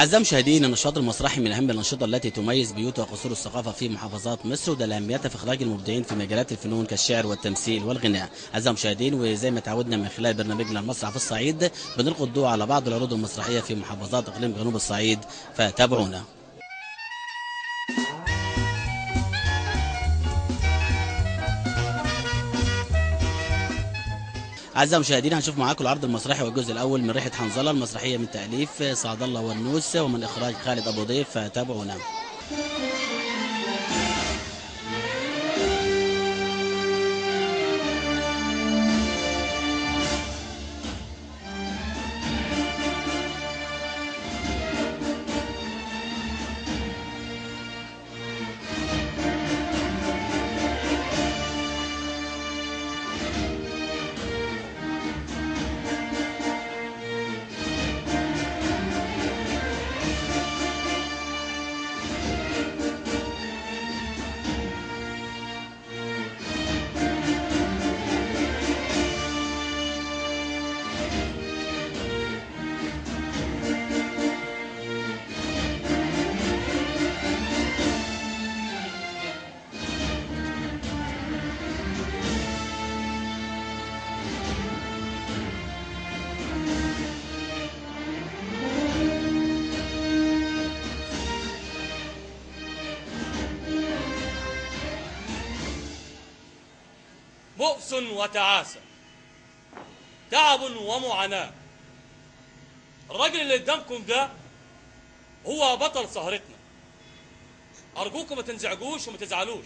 أعزائي المشاهدين، النشاط المسرحي من أهم الأنشطة التي تميز بيوت وقصور الثقافة في محافظات مصر، وده لأهميتها في إخراج المبدعين في مجالات الفنون كالشعر والتمثيل والغناء. أعزائي المشاهدين، وزي ما تعودنا من خلال برنامجنا المسرح في الصعيد بنلقي الضوء على بعض العروض المسرحية في محافظات إقليم جنوب الصعيد، فتابعونا. أعزائي المشاهدين، هنشوف معاكم العرض المسرحي والجزء الأول من ريحة حنظلة، المسرحية من تأليف سعد الله ونوس ومن إخراج خالد أبو ضيف، فتابعونا. بؤس وتعاسة، تعب ومعاناة. الراجل اللي قدامكم ده هو بطل سهرتنا. أرجوكم ما تنزعجوش وما تزعلوش،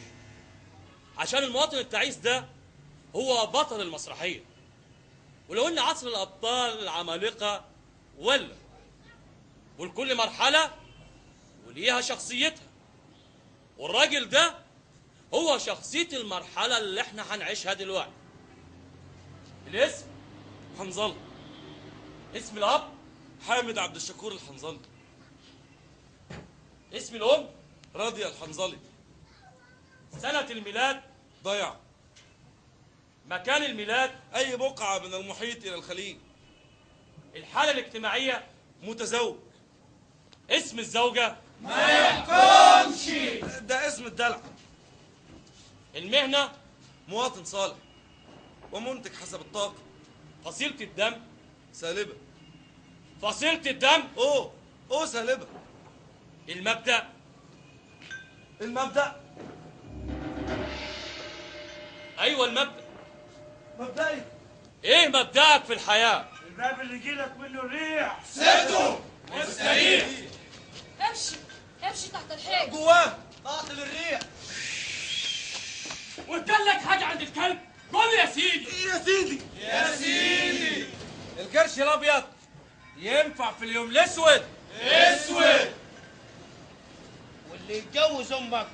عشان المواطن التعيس ده هو بطل المسرحية. ولو إن عصر الأبطال العمالقة ولا، ولكل مرحلة وليها شخصيتها، والراجل ده هو شخصية المرحلة اللي احنا هنعيشها دلوقتي. الاسم حنظلة. اسم الأب حامد عبد الشكور الحنظلي. اسم الأم راضية الحنظلي. سنة الميلاد ضيع. مكان الميلاد أي بقعة من المحيط إلى الخليج. الحالة الاجتماعية متزوج. اسم الزوجة ما يحكمش، ده اسم الدلع. المهنة مواطن صالح ومنتج حسب الطاقة. فصيلة الدم سالبة. فصيلة الدم أو سالبة. المبدأ المبدأ أيوة المبدأ. مبدئي إيه مبدأك في الحياة؟ الباب اللي يجيلك منه الريح سده مستريح. امشي امشي تحت الحيط جواه باطل الريح. وقلت لك حاجة عند الكلب، قول يا سيدي يا سيدي يا سيدي. القرش الأبيض ينفع في اليوم الأسود. أسود. واللي يتجوز أمك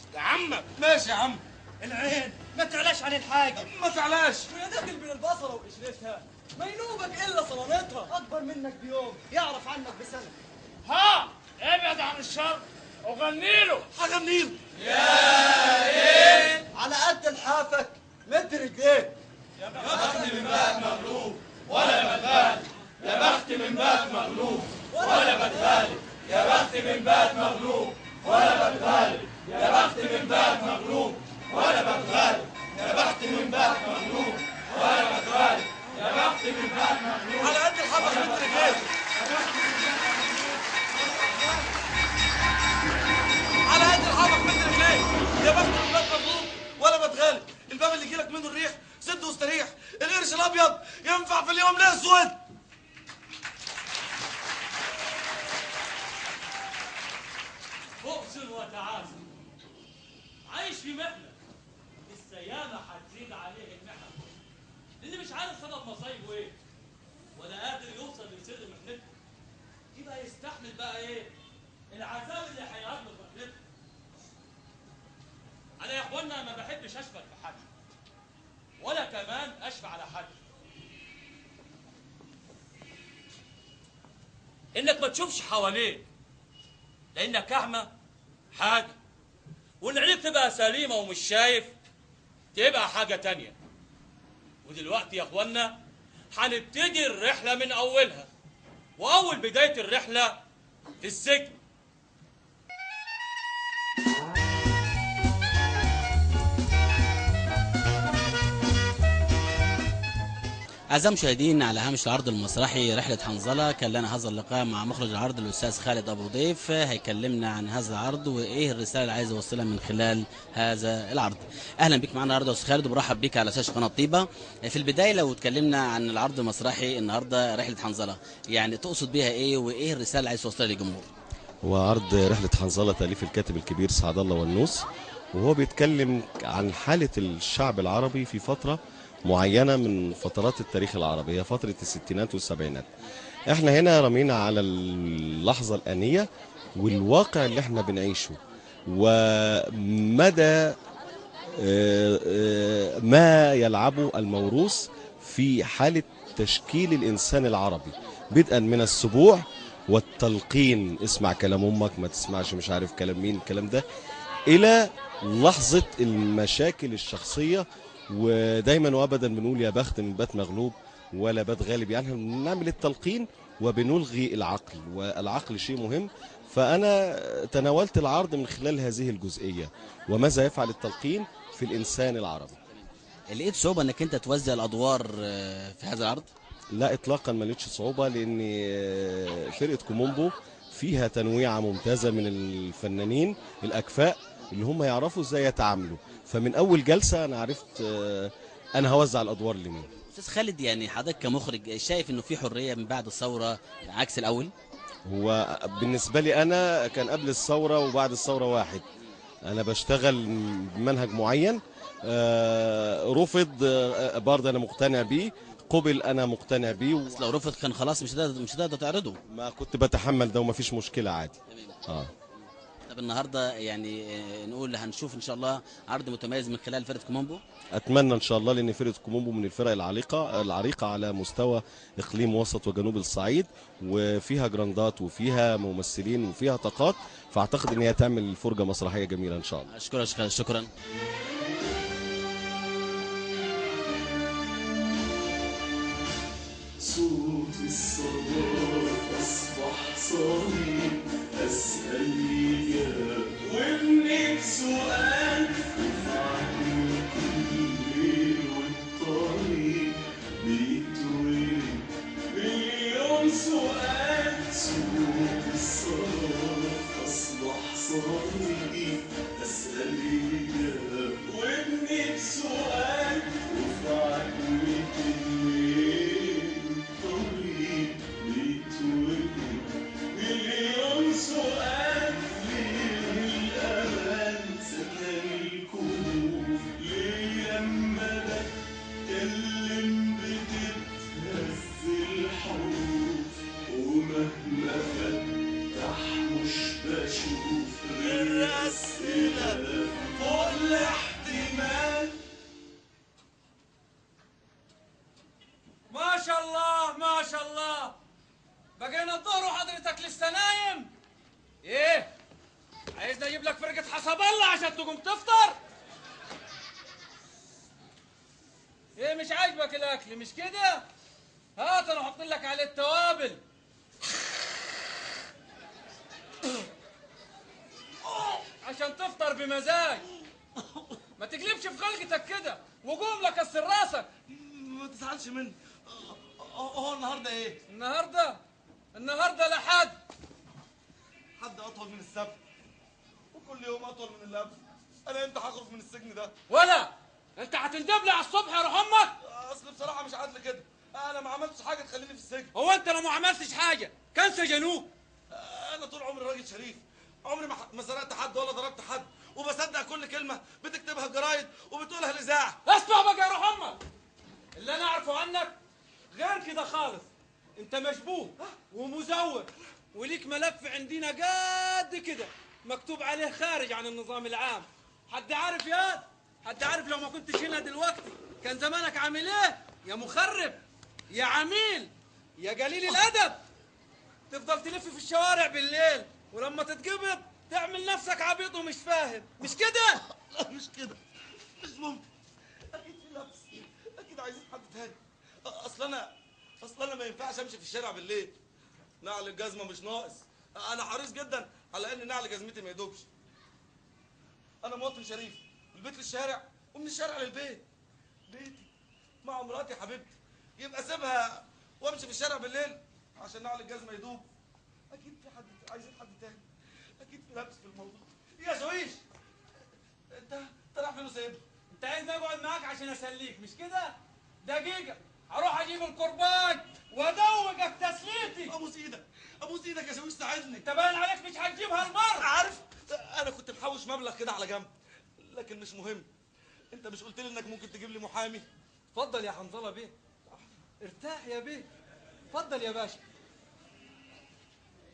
يبقى عمك. ماشي يا عم. العين ما تعلاش عن الحاجة، ما تعلاش. ويا داخل بين البصلة وقشرتها ما ينوبك إلا صلامتها. أكبر منك بيوم يعرف عنك بسنة. ها ابعد عن الشر وغني له. هغني له. يا ايه على قد لحافك مد رجليك. يا بخت من بات مغلوب ولا بتغالي، يا بخت من بات مغلوب ولا بتغالي، يا بخت من بات مغلوب ولا بتغالي، يا بخت من بات مغلوب ولا بتغالي، يا بخت من بات مغلوب ولا بتغالي، يا بخت من بات مغلوب. على قد لحافك مد رجليك. على قد لحافك مد رجليك. يا بخت من بات مغلوب ولا بتغالي. الباب اللي يجيلك منه الريح سد واستريح. القرش الابيض ينفع في اليوم الاسود. بؤس وتعاسة، عايش في محنة لسه ياما هتزيد عليه المحن، اللي مش عارف سبب مصايبه ايه ولا قادر يوصل لسر محنته، يبقى يستحمل بقى ايه العذاب اللي هيقابله في محنته. انا يا اخوانا ما بحبش اشفق في حد ولا كمان اشفع على حد. انك ما تشوفش حواليك لانك اعمى حاجة، وان عينيك تبقى سليمة ومش شايف تبقى حاجة تانية. ودلوقتي يا اخوانا هنبتدي الرحلة من اولها، واول بداية الرحلة في السجن. أعزائي المشاهدين، على هامش العرض المسرحي رحلة حنظلة كان لنا هذا اللقاء مع مخرج العرض الأستاذ خالد أبو ضيف، هيكلمنا عن هذا العرض وإيه الرسالة اللي عايز يوصلها من خلال هذا العرض. أهلا بك معنا النهارده يا أستاذ خالد، وبرحب بك على شاشة قناة طيبة. في البداية لو اتكلمنا عن العرض المسرحي النهارده رحلة حنظلة، يعني تقصد بيها إيه وإيه الرسالة اللي عايز توصلها للجمهور؟ هو عرض رحلة حنظلة تأليف الكاتب الكبير سعد الله ونوس، وهو بيتكلم عن حالة الشعب العربي في فترة معينة من فترات التاريخ العربي، هي فترة الستينات والسبعينات. احنا هنا رمينا على اللحظة الآنية والواقع اللي احنا بنعيشه ومدى ما يلعبه الموروث في حالة تشكيل الإنسان العربي، بدءا من السبوع والتلقين، اسمع كلام أمك ما تسمعش مش عارف كلام مين الكلام ده، إلى لحظة المشاكل الشخصية. ودايما وابدا بنقول يا بخت من بات مغلوب ولا بات غالب، يعني بنعمل التلقين وبنلغي العقل، والعقل شيء مهم. فانا تناولت العرض من خلال هذه الجزئية، وماذا يفعل التلقين في الانسان العربي. لقيت صعوبة انك انت توزع الادوار في هذا العرض؟ لا اطلاقا، ما لقيتش صعوبة، لان فرقه كومومبو فيها تنويعه ممتازة من الفنانين الاكفاء اللي هم يعرفوا ازاي يتعاملوا، فمن اول جلسه انا عرفت انا هوزع الادوار لمين. استاذ خالد، يعني حضرتك كمخرج شايف انه في حرية من بعد الثورة عكس الاول؟ هو بالنسبة لي انا كان قبل الثورة وبعد الثورة واحد، انا بشتغل بمنهج معين، رفض برضه انا مقتنع بيه، قبل انا مقتنع بيه. بس لو رفض كان خلاص مش هتقدر تعرضه. ما كنت بتحمل ده وما فيش مشكلة عادي. طب النهارده يعني نقول هنشوف ان شاء الله عرض متميز من خلال فرقه كومومبو؟ اتمنى ان شاء الله، لان فرقه كومومبو من الفرق العريقه على مستوى اقليم وسط وجنوب الصعيد، وفيها جراندات وفيها ممثلين وفيها طاقات، فاعتقد ان هي تعمل فرجه مسرحية جميلة ان شاء الله. اشكرك، شكرا. صوت الصلاة أصبح صميم، أسأل يا وابنك سؤال، وفي كل ليل والطريق بيتولد مليون سؤال. صوت الصلاة أصبح صميم، أسأل يا وابنك سؤال، وفي كل ليل والطريق بيتولد مليون سؤال. ليه الأمان سكن الكهوف؟ ليه لما بتكلم بتتهز الحروف؟ ومهما فتح مش بشوف غير أسئلة فوق الاحتمال. ما شاء الله ما شاء الله، بقينا الظهر وحضرتك لسه نايم. ايه عايزني اجيب لك فرقة حسب الله عشان تقوم تفطر؟ ايه مش عاجبك الاكل مش كده؟ هات انا احط لك عليه التوابل. عشان تفطر بمزاج. ما تقلبش في خلقتك كده وقوم لكسر راسك. ما تزعلش مني. هو النهارده ايه؟ النهارده لحد حد اطول من السبت، وكل يوم اطول من اللي قبله. انا امتى هخرج من السجن ده؟ ولا انت هتندب لي على الصبح يا روح امك؟ اصل بصراحة مش عدل كده، انا ما عملتش حاجة تخليني في السجن. هو انت لو ما عملتش حاجة كان سجنوك؟ انا طول عمري راجل شريف، عمري ما سرقت حد ولا ضربت حد، وبصدق كل كلمة بتكتبها الجرايد وبتقولها الاذاعة. اسمع بقى يا روح امك، اللي انا اعرفه عنك غير كده خالص. انت مشبوه ومزور، وليك ملف عندنا قد كده مكتوب عليه خارج عن النظام العام. حد عارف ياد؟ حد عارف لو ما كنتش هنا دلوقتي كان زمانك عامل ايه؟ يا مخرب، يا عميل، يا قليل الادب. تفضل تلف في الشوارع بالليل، ولما تتقبض تعمل نفسك عبيط ومش فاهم، مش كده؟ لا مش كده، مش ممكن، اكيد في لبس، اكيد عايزين حد تاني. اصل انا ما ينفعش امشي في الشارع بالليل، نعل الجزمة مش ناقص، انا حريص جدا على ان نعل جزمتي ما يدوبش. انا مواطن شريف، من البيت للشارع ومن الشارع للبيت. بيتي مع مراتي حبيبتي، يبقى سيبها وامشي في الشارع بالليل عشان نعل الجزمة يدوب؟ اكيد في حد، عايزين حد تاني، اكيد في لبس في الموضوع. يا شويش انت رايح فين وسايبني؟ انت عايزني اقعد معاك عشان اسليك مش كده؟ دقيقة هروح اجيب الكرباج وادوجك تسليتي. ابوس ايدك، ابوس ايدك يا شاويش ساعدني. انت باين عليك مش هتجيبها المرة. عارف انا كنت محوش مبلغ كده على جنب، لكن مش مهم. انت مش قلت لي انك ممكن تجيب لي محامي؟ اتفضل يا حنظلة بيه، ارتاح يا بيه، اتفضل يا باشا.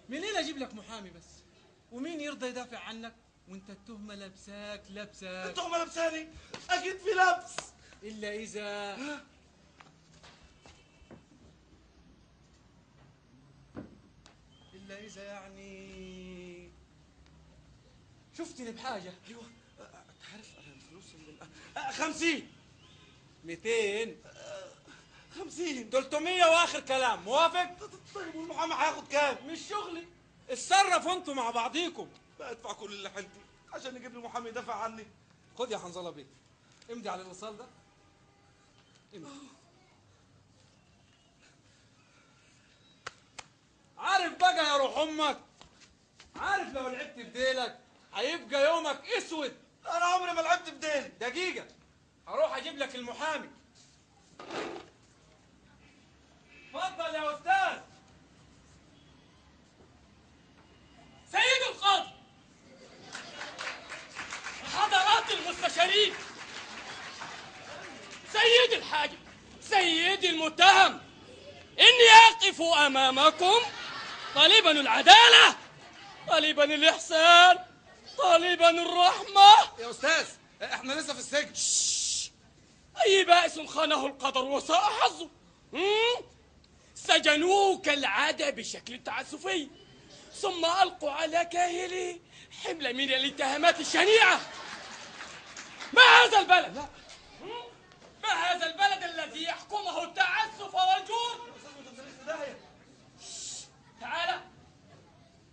منين اجيب لك محامي بس؟ ومين يرضى يدافع عنك وانت التهمة لابساك لابساك؟ التهمة لابساني؟ اكيد في لبس. الا اذا يعني شفتني بحاجة. ايوه انت عارف انا الفلوس اللي 50 200 50 300 واخر كلام. موافق؟ طيب والمحامي هياخد كام؟ مش شغلي، اتصرفوا انتوا مع بعضيكم. بدفع كل اللي حيلتي عشان يجيب لي محامي يدافع عني. خد يا حنظلة بيه، امضي على الايصال ده. امضي. عارف بقى يا روح امك، عارف لو لعبت بديلك هيبقى يومك اسود. انا عمري ما لعبت بديلي. دقيقة هروح اجيب لك المحامي. اتفضل يا استاذ. سيد القاضي، حضرات المستشارين، سيد الحاكم، سيدي المتهم، إني أقف أمامكم طالبا العدالة، طالبا الإحسان، طالبا الرحمة. يا أستاذ إحنا لسه في السجن. أي بائس خانه القدر وساء حظه. سجنوه كالعادة بشكل تعسفي، ثم ألقوا على كاهله حملة من الاتهامات الشنيعة. ما هذا البلد؟ لا. ما هذا البلد الذي يحكمه التعسف والجور؟ تعال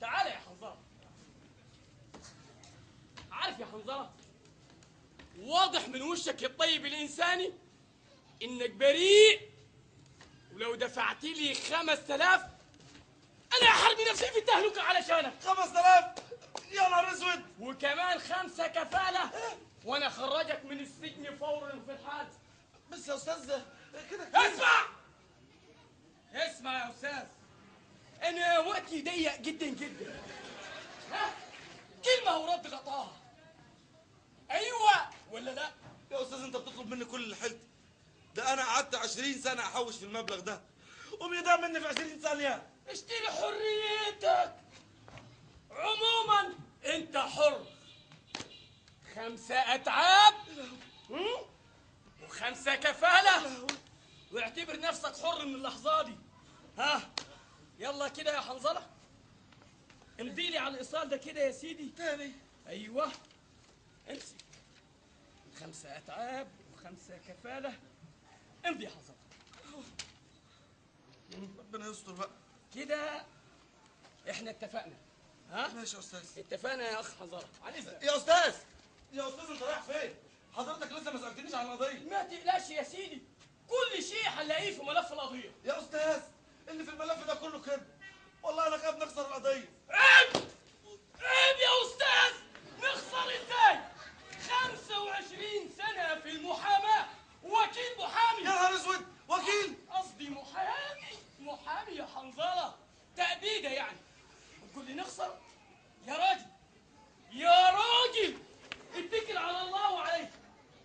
تعال يا حنظلة. عارف يا حنظلة، واضح من وشك الطيب الإنساني إنك بريء، ولو دفعت لي 5000 أنا أحرمي نفسي في التهلكة علشانك. 5000؟ يا نهار أسود! وكمان 5 كفالة، وأنا خرجك من السجن فورا في الحال. بس يا أستاذ كده كتير. اسمع اسمع يا أستاذ، أنا وقتي ضيق جدا جدا. ها؟ كلمة ورد غطاها. أيوه ولا لا؟ يا أستاذ أنت بتطلب مني كل اللي حيلتي ده، أنا قعدت 20 سنة أحوش في المبلغ ده، وبيضيع مني في 20 ثانية. اشتري حريتك. عموما أنت حر. 5 أتعاب و5 كفالة، واعتبر نفسك حر من اللحظة دي. ها يلا كده يا حنظلة، امضي لي على الإيصال ده كده يا سيدي. تاني؟ أيوه امسك. 5 أتعاب و5 كفالة. امضي يا حنظلة. ربنا يستر بقى. كده احنا اتفقنا. ها؟ ماشي يا أستاذ. اتفقنا يا أخ حنظلة. على إذنك. يا أستاذ، يا أستاذ أنت رايح فين؟ حضرتك لسه ما سألتنيش عن القضية. ما تقلقش يا سيدي، كل شيء هنلاقيه في ملف القضية. يا أستاذ اللي في الملف ده كله كذب، والله أنا خايف نخسر القضية. عيب عيب يا أستاذ، نخسر إزاي؟ 25 سنة في المحاماة، وكيل محامي. يا نهار أسود، وكيل؟ قصدي محامي، محامي يا حنظلة، تأبيدة يعني. وتقول لي نخسر؟ يا راجل يا راجل، اتكل على الله وعليك.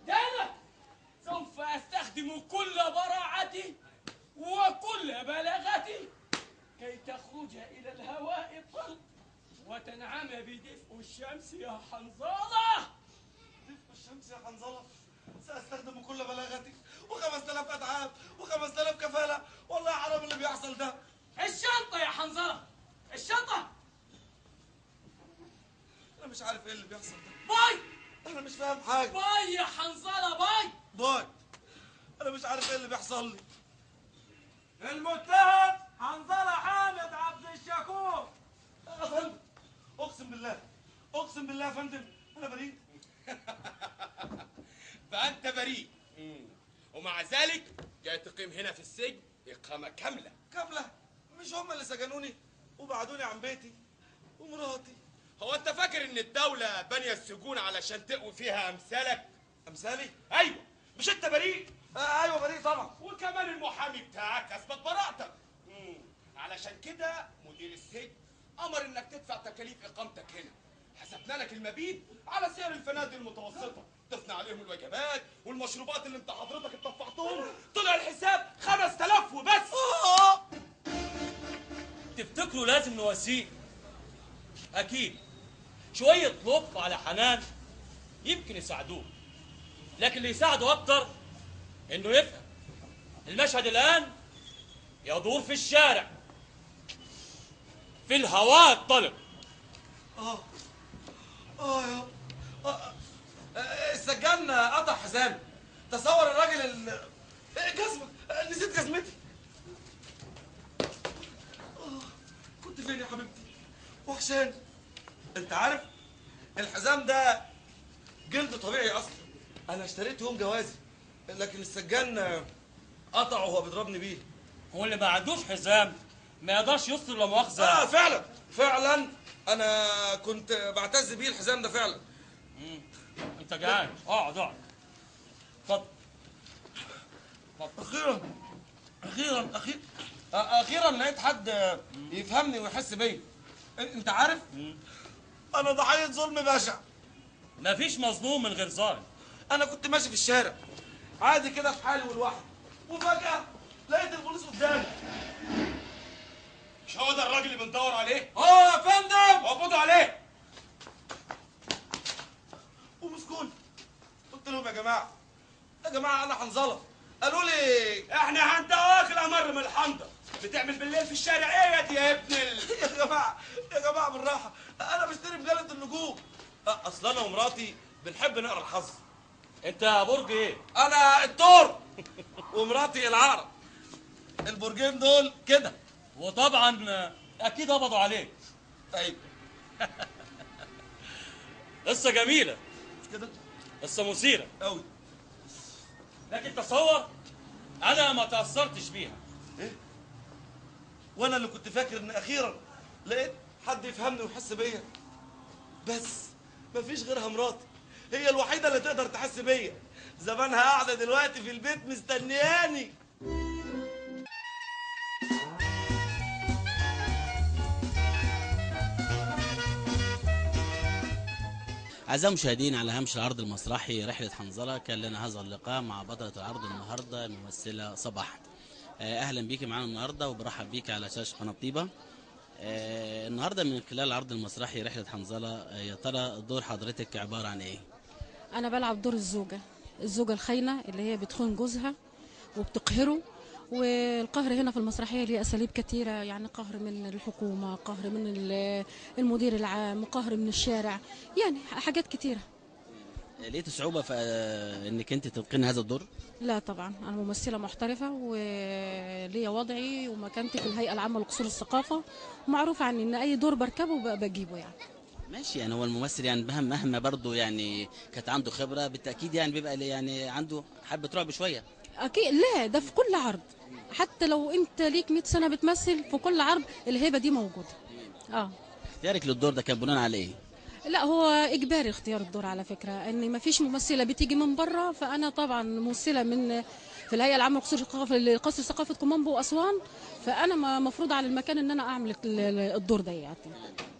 ده أنا سوف أستخدم كل براعتي وكل بلاغتي كي تخرج إلى الهواء الطلق وتنعم بدفء الشمس يا حنظلة. دفء الشمس يا حنظلة؟ سأستخدم كل بلاغتي و5000 أتعاب و5000 كفالة، والله حرام اللي بيحصل ده. الشنطة يا حنظلة، الشنطة. أنا مش عارف إيه اللي بيحصل ده. bye. أنا مش فاهم حاجة. bye يا حنظلة، bye bye. أنا مش عارف إيه اللي بيحصل لي. المتهم حنظلة حامد عبد الشكور. يا فندم اقسم بالله، اقسم بالله يا فندم انا بريء. فانت بريء، ومع ذلك جاي تقيم هنا في السجن اقامه كاملة. كاملة؟ مش هم اللي سجنوني وبعدوني عن بيتي ومراتي؟ هو انت فاكر ان الدولة بانيه السجون علشان تقوي فيها امثالك؟ امثالي؟ ايوه. مش انت بريء؟ ايوه بريء طبعا. وكمان المحامي بتاعك اثبت براءتك. علشان كده مدير السجن امر انك تدفع تكاليف اقامتك هنا. حسبنا لك المبيت على سعر الفنادق المتوسطة، ضفنا عليهم الوجبات والمشروبات اللي انت حضرتك اتدفعتهم، طلع الحساب 5000 وبس. تفتكروا لازم نواسيه؟ اكيد شوية لطف على حنان يمكن يساعدوه، لكن اللي يساعده اكتر انه يفهم المشهد الان يدور في الشارع في الهواء الطلق. يا السجان قطع حزامي. تصور الراجل جزمه، نسيت جزمتي. كنت فين يا حبيبتي؟ وحشاني. انت عارف الحزام ده جلد طبيعي اصلا، انا اشتريته يوم جوازي، لكن السجان قطعه وهو بيضربني بيه. هو اللي ما عندوش حزام ما يقدرش يستر لا مؤاخذة. فعلا فعلا انا كنت بعتز بيه الحزام ده فعلا. انت جعان؟ اقعد اقعد. اتفضل. اخيرا اخيرا اخيرا اخيرا لقيت حد يفهمني ويحس بيا. انت عارف انا ضحية ظلم بشع. مفيش مظلوم من غير ظالم. انا كنت ماشي في الشارع عادي كده في حالي ولوحدي، وفجأة لقيت البوليس قدامي. مش هو ده الراجل اللي بندور عليه؟ اه يا فندم. اقبضوا عليه. ومسكوني. قلت لهم يا جماعة يا جماعة انا حنظلة. قالوا لي احنا هندواك الامر من الحنظل. بتعمل بالليل في الشارع ايه يا دي يا ابن يا جماعة يا جماعة بالراحة، انا بشتري مجلة النجوم. اصل انا ومراتي بنحب نقرا الحظ. انت برج ايه؟ انا الثور ومراتي العقرب. البرجين دول كده. وطبعا اكيد قبضوا عليك. طيب. قصة جميلة مش كده؟ قصة مثيرة قوي. لكن تصور انا ما تاثرتش بيها. ايه؟ وانا اللي كنت فاكر ان اخيرا لقيت حد يفهمني ويحس بيا. بس مفيش غيرها مراتي، هي الوحيدة اللي تقدر تحس بيا. زمانها قاعدة دلوقتي في البيت مستنياني. أعزائي المشاهدين، على هامش العرض المسرحي رحلة حنظلة كان لنا هذا اللقاء مع بطلة العرض النهارده الممثلة صباح. أهلا بيك معانا النهارده وبرحب بيك على شاشة قناة طيبة. النهارده من خلال العرض المسرحي رحلة حنظلة، يا ترى دور حضرتك عبارة عن إيه؟ أنا بلعب دور الزوجة، الزوجة الخاينة اللي هي بتخون جوزها وبتقهره. والقهر هنا في المسرحية ليه أساليب كتيرة، يعني قهر من الحكومة، قهر من المدير العام، قهر من الشارع، يعني حاجات كتيرة. لقيت صعوبة في إنك أنت تتقني هذا الدور؟ لا طبعا، أنا ممثلة محترفة وليا وضعي ومكانتي في الهيئة العامة لقصور الثقافة، ومعروف عني إن أي دور بركبه بجيبه يعني. ماشي، يعني هو الممثل يعني مهما برضه يعني كانت عنده خبرة بالتأكيد يعني بيبقى يعني عنده حبة رعب شوية. أكيد، لا ده في كل عرض، حتى لو أنت ليك 100 سنة بتمثل في كل عرض الهيبة دي موجودة. اختيارك للدور ده كان بناء على إيه؟ لا هو إجباري اختيار الدور على فكرة، إن ما فيش ممثلة بتيجي من بره، فأنا طبعا ممثلة من في الهيئة العامة لقصور الثقافة لقصر ثقافة كومامبو وأسوان، فأنا مفروض على المكان إن أنا أعمل الدور ده يعني.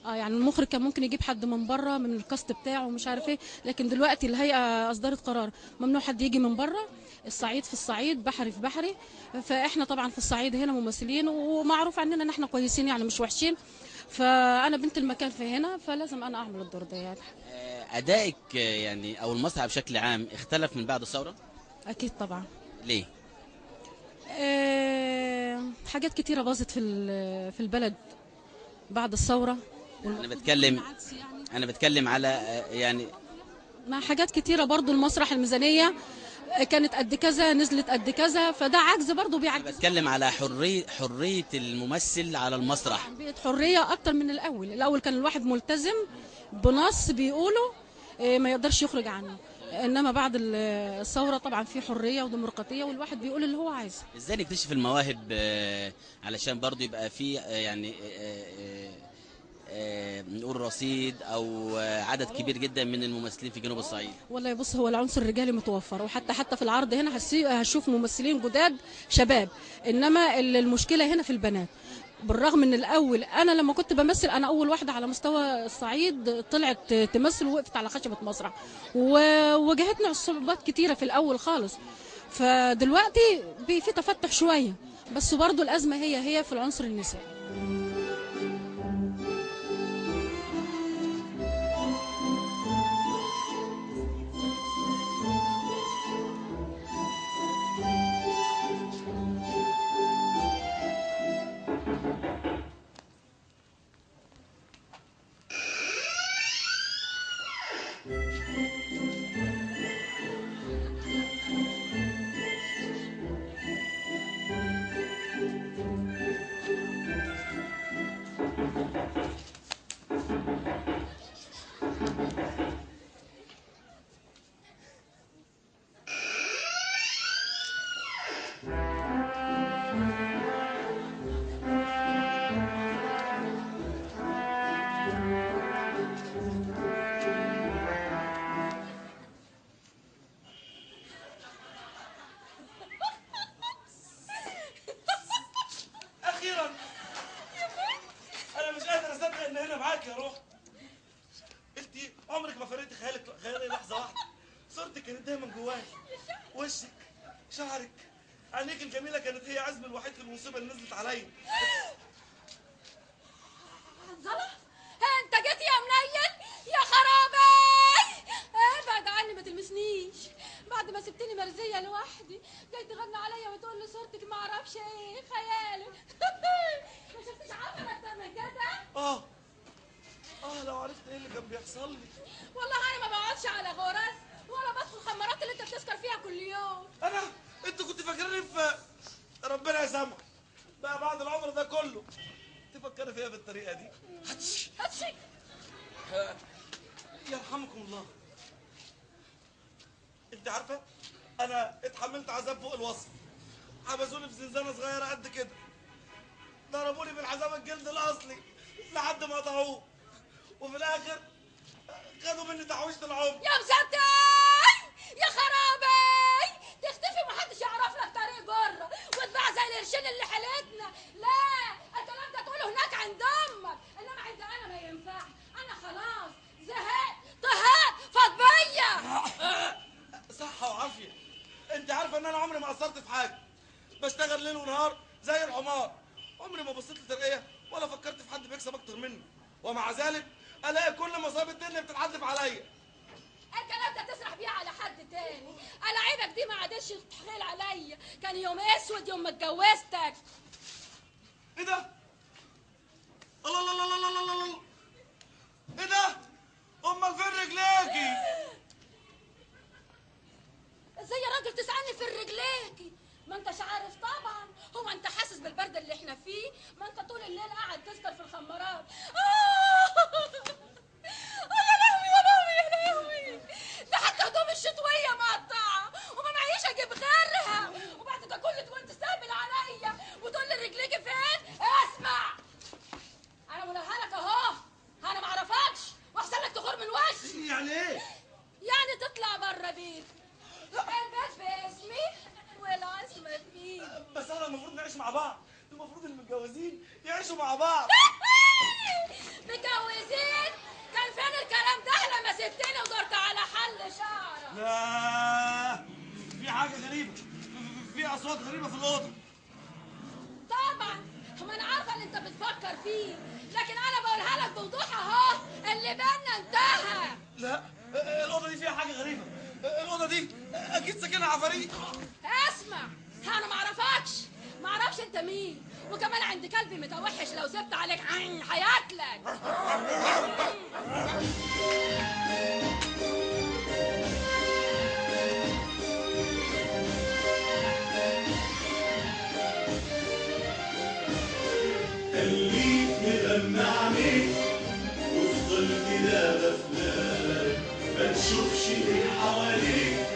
يعني المخرج كان ممكن يجيب حد من بره من الكاست بتاعه ومش عارف ايه، لكن دلوقتي الهيئة اصدرت قرار ممنوع حد يجي من بره. الصعيد في الصعيد، بحري في بحري، فاحنا طبعا في الصعيد هنا ممثلين ومعروف عننا ان احنا كويسين يعني مش وحشين، فانا بنت المكان في هنا فلازم انا اعمل الدور ده يعني. ادائك يعني او المسرح بشكل عام اختلف من بعد الثورة؟ اكيد طبعا. ليه؟ حاجات كتيرة باظت في البلد بعد الثورة. انا بتكلم على يعني مع حاجات كتيرة برضو. المسرح الميزانية كانت قد كذا نزلت قد كذا، فده عجز برضه بيعجز. بتكلم على حرية الممثل على المسرح، بقت حرية اكتر من الاول. الاول كان الواحد ملتزم بنص بيقوله ما يقدرش يخرج عنه، انما بعد الثورة طبعا في حرية وديمقراطيه والواحد بيقول اللي هو عايزه. ازاي نكتشف المواهب علشان برضه يبقى في يعني نقول رصيد او عدد كبير جدا من الممثلين في جنوب الصعيد؟ والله بص، هو العنصر الرجالي متوفر، وحتى في العرض هنا هشوف ممثلين جداد شباب، انما المشكلة هنا في البنات. بالرغم ان الاول انا لما كنت بمثل، انا اول واحدة على مستوى الصعيد طلعت تمثل ووقفت على خشبه مسرح، وواجهتنا صعوبات كتيرة في الاول خالص. فدلوقتي في تفتح شوية، بس برضو الازمة هي في العنصر النسائي. وشك، شعرك، عينيك الجميلة كانت هي عزم الوحيد في المصيبة اللي نزلت عليا. حنظلة، انت جيت يا منيل يا خرابي، ابعد عني ما تلمسنيش. بعد ما سبتني مرزيه لوحدي جاي تغني عليا وتقول لي صورتك ما اعرفش ايه خيالك. ما شفتش عفن اكتر من كده؟ لو عرفت ايه اللي كان بيحصل لي. والله انا ما بقعدش على غرز ولا بدخل الخمارات اللي انت بتسكر فيها كل يوم. انا؟ انت كنت فاكرني في ربنا يسامحك بقى بعد العمر ده كله تفكري فيها بالطريقة دي؟ هتشي هتشي. يرحمكم الله. انت عارفه انا اتحملت عذاب فوق الوصف. حبسوني في زنزانة صغيرة قد كده، ضربوني بالحزام الجلد الاصلي لحد ما قطعوه، وفي الاخر خدوا مني تحويشه العمر. يا مزتي يا خرابي، تختفي ومحدش يعرف لك طريق جره، وتباع زي القرشين اللي حالتنا. لا الكلام ده تقوله هناك عند امك، انما عند انا ما ينفعش. انا خلاص زهقت طهقت فاض بيا. صحة وعافيه. انت عارفه ان انا عمري ما قصرت في حاجة، بشتغل ليل ونهار زي الحمار، عمري ما بصيت لترقيه ولا فكرت في حد بيكسب اكتر مني، ومع ذلك الاقي كل مصايب الدنيا بتتحدف عليا. الكلام ده تسرح بيه على حد تاني. الاعيبك دي ما عادتش تتخيل عليا. كان يوم اسود يوم ما اتجوزتك. ايه ده؟ الله الله الله الله الله الله، ايه ده؟ امال فين رجليكي؟ ازاي يا راجل تسالني في رجليكي؟ ما انتش عارف طبعا. هو انت حاسس بالبرد اللي احنا فيه؟ ما انت طول الليل قاعد تسكر في الخمارات. يا لهوي يا لهوي يا لهوي، ده حتى هدوم الشتوية مقطعه وما معيش اجيب غيرها، وبعد ده كله تقول تستهبل عليا وتقول لي رجليكي فين؟ اسمع، انا بقولها لك اهو، انا ما اعرفكش واحسن لك تغور من وشي. يعني ايه؟ يعني تطلع بره بيتي، البيت باسمي والعصمة فيه. بس انا المفروض نعيش مع بعض، المفروض المتجوزين يعيشوا مع بعض. متجوزين؟ كان فين الكلام ده لما سبتني ودرت على حل شعرك؟ لا في حاجة غريبة، في أصوات غريبة في الأوضة. طبعا ما أنا عارفة اللي أنت بتفكر فيه، لكن أنا بقولها لك بوضوح أهو، اللي بينا انتهى. لا الأوضة دي فيها حاجة غريبة، الأوضة دي أكيد ساكنها عفاريت. اسمع، أنا ما أعرفكش، ما أعرفش أنت مين، وكمان عند كلبي متوحش لو سبت عليك عين هياكلك. كده غفلان، ما تشوفش ايه حواليك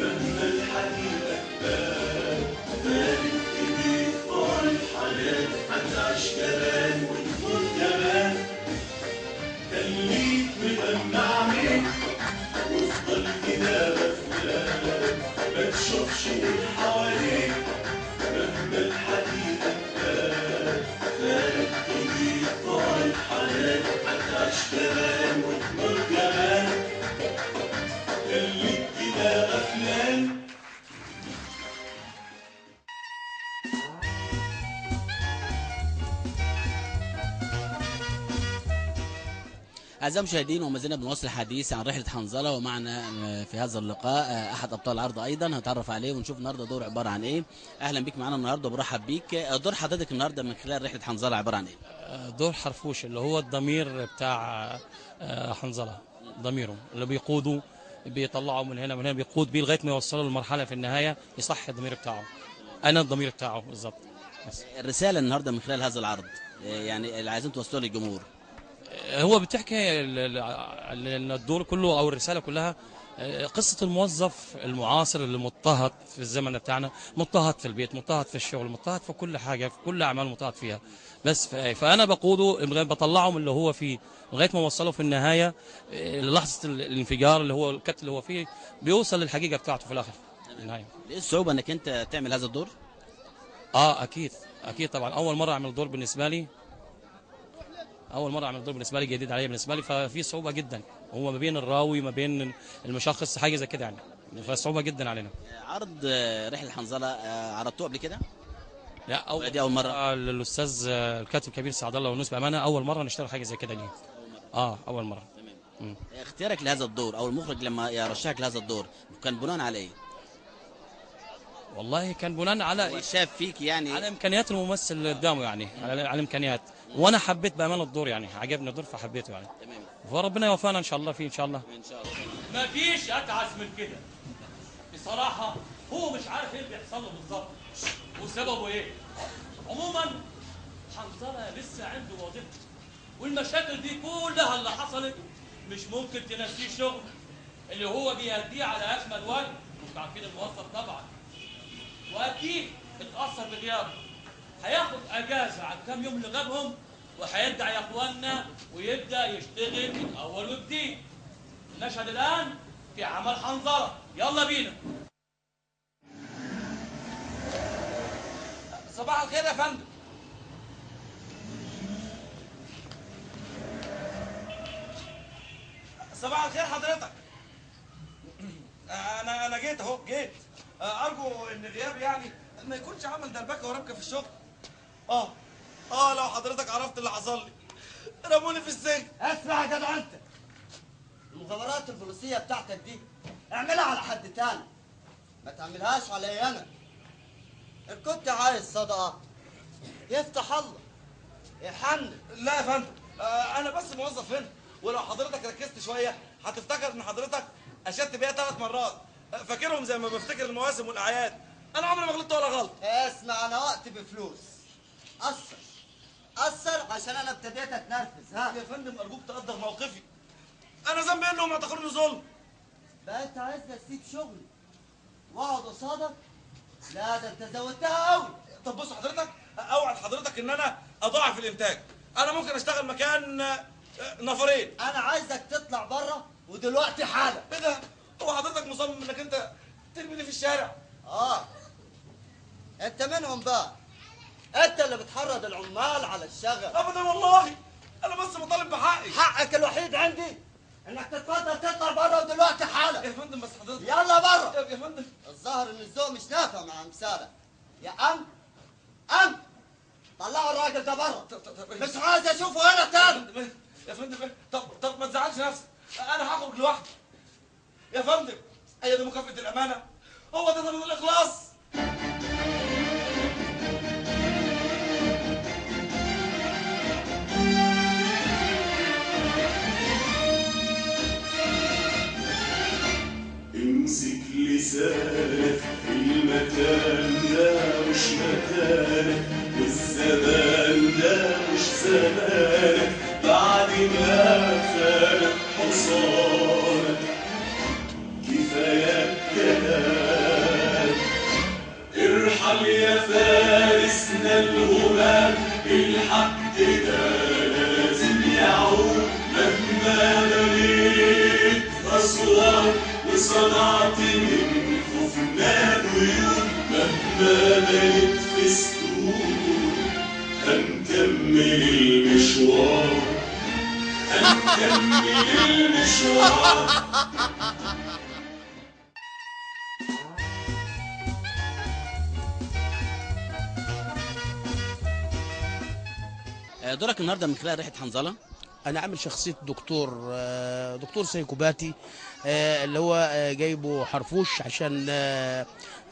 مهما الحقيقة تبان. فارد ايديك طال الحنان، هتعيش كمان وتموت كمان. خليك مغمى عينيك وافضل كده غفلان، ما تشوفش ايه حواليك مهما الحقيقة تبان. فارد ايديك طال الحنان، هتعيش كمان وتموت كمان. خليك كده غفلان. أعزائي المشاهدين، وما زلنا بنواصل الحديث عن رحلة حنظلة، ومعنا في هذا اللقاء أحد أبطال العرض أيضا هنتعرف عليه ونشوف النهارده دور عبارة عن إيه. أهلا بيك معانا النهارده وبرحب بيك. دور حضرتك النهارده من خلال رحلة حنظلة عبارة عن إيه؟ دور حرفوش اللي هو الضمير بتاع حنظلة، ضميره اللي بيقوده، بيطلعه من هنا من هنا، بيقود بيه لغاية ما يوصله للمرحلة في النهاية يصحي الضمير بتاعه. أنا الضمير بتاعه بالظبط. الرسالة النهارده من خلال هذا العرض يعني اللي عايزين توصلوها للجمهور؟ هو بتحكي الدور كله او الرسالة كلها قصة الموظف المعاصر اللي مضطهد في الزمن بتاعنا، مضطهد في البيت، مضطهد في الشغل، مضطهد في كل حاجة، في كل اعمال مضطهد فيها. بس فانا بقوده، بطلعه من اللي هو فيه لغاية ما اوصله في النهاية للحظة الانفجار اللي هو الكت اللي هو فيه، بيوصل للحقيقة بتاعته في الاخر. النهاية. ايه الصعوبة انك انت تعمل هذا الدور؟ اكيد اكيد طبعا، اول مرة اعمل دور بالنسبة لي، اول مرة اعمل دور بالنسبة لي جديد عليا بالنسبة لي، ففي صعوبة جدا، هو ما بين الراوي ما بين المشخص، حاجة زي كده يعني، فصعوبه جدا علينا. عرض رحله حنظلة عرضتوه قبل كده؟ لا، اول دي اول مرة. الاستاذ الكاتب الكبير سعد الله ونوس بامانه اول مرة نشتغل حاجة زي كده ليه. اول مرة. تمام. اختيارك لهذا الدور او المخرج لما يرشحك لهذا الدور كان بناء على ايه؟ والله كان بناء على شاف فيك يعني، على امكانيات الممثل اللي قدامه يعني، على امكانيات، وانا حبيت بامانه الدور يعني، عجبني الدور فحبيته يعني. تمام. فربنا يوفقنا ان شاء الله فيه ان شاء الله. ان شاء الله. مفيش اتعس من كده بصراحة، هو مش عارف ايه اللي بيحصل له بالظبط وسببه ايه. عموما حنظلة لسه عنده وظيفته، والمشاكل دي كلها اللي حصلت مش ممكن تنسيه شغل اللي هو بيأديه على اكمل وجه، مش عارفين الموظف طبعا، واكيد اتأثر بغيابه. هياخد اجازه على كام يوم اللي غابهم وهيرجع يا اخوانا ويبدا يشتغل من اول وجديد. نشهد الان في عمل حنظلة، يلا بينا. صباح الخير يا فندم. صباح الخير حضرتك. انا جيت اهو، جيت. ارجو ان غيابي يعني ما يكونش عمل دربكه وربكه في الشغل. لو حضرتك عرفت اللي حصل لي، رموني في السجن. اسمع يا جدع، انت المغامرات البوليسيه بتاعتك دي اعملها على حد تاني، ما تعملهاش عليا انا. ان كنت عايز صدقه يفتح الله يحنن. لا يا فندم، انا بس موظف هنا، ولو حضرتك ركزت شوية هتفتكر ان حضرتك اشدت بيها 3 مرات، فاكرهم زي ما بفتكر المواسم والاعياد. انا عمري ما غلطت ولا غلط. اسمع، انا وقتي بفلوس، قصر قصر عشان انا ابتديت اتنرفز. ها يا فندم، ارجوك تقدر موقفي، انا ذنبي انهم اعتقلوني ظلم. بقى انت عايزني اسيب شغلي واقعد قصادك؟ لا ده انت زودتها قوي. طب بص حضرتك، اوعد حضرتك ان انا اضاعف الانتاج، انا ممكن اشتغل مكان نفرين. انا عايزك تطلع بره ودلوقتي حالا. ايه ده؟ هو حضرتك مصمم انك انت ترميني في الشارع؟ انت منهم بقى، انت اللي بتحرض العمال على الشغل. ابدا والله، انا بس بطالب بحقي. حقك الوحيد عندي انك تتفضل تطلع بره ودلوقتي حالا. يا فندم بس حضرتك، يلا بره يا فندم. الظاهر ان الذوق مش نافع مع امثالك. يا ام طلعوا الراجل ده بره، مش عايز اشوفه هنا تاني. يا فندم طب ما تزعلش نفسك، انا هخرج لوحدي. يا فندم، هي دي مكافأة الأمانة؟ هو ده ضمن الإخلاص؟ امسك لسانك في المكان ده مش مكانك، والزمان ده مش زمانك، بعد ما فات حصانك، كفاية كلام. ارحل يا فارسنا الهمام، الحق ده لازم يعود. مهما بنيت أسوار وصنعت من خوفنا بيوت، مهما بنيت في سدود هنكمل المشوار، هنكمل المشوار. دورك النهارده من خلال رحله حنظلة؟ انا عامل شخصية دكتور، دكتور سيكوباتي، اللي هو جايبه حرفوش عشان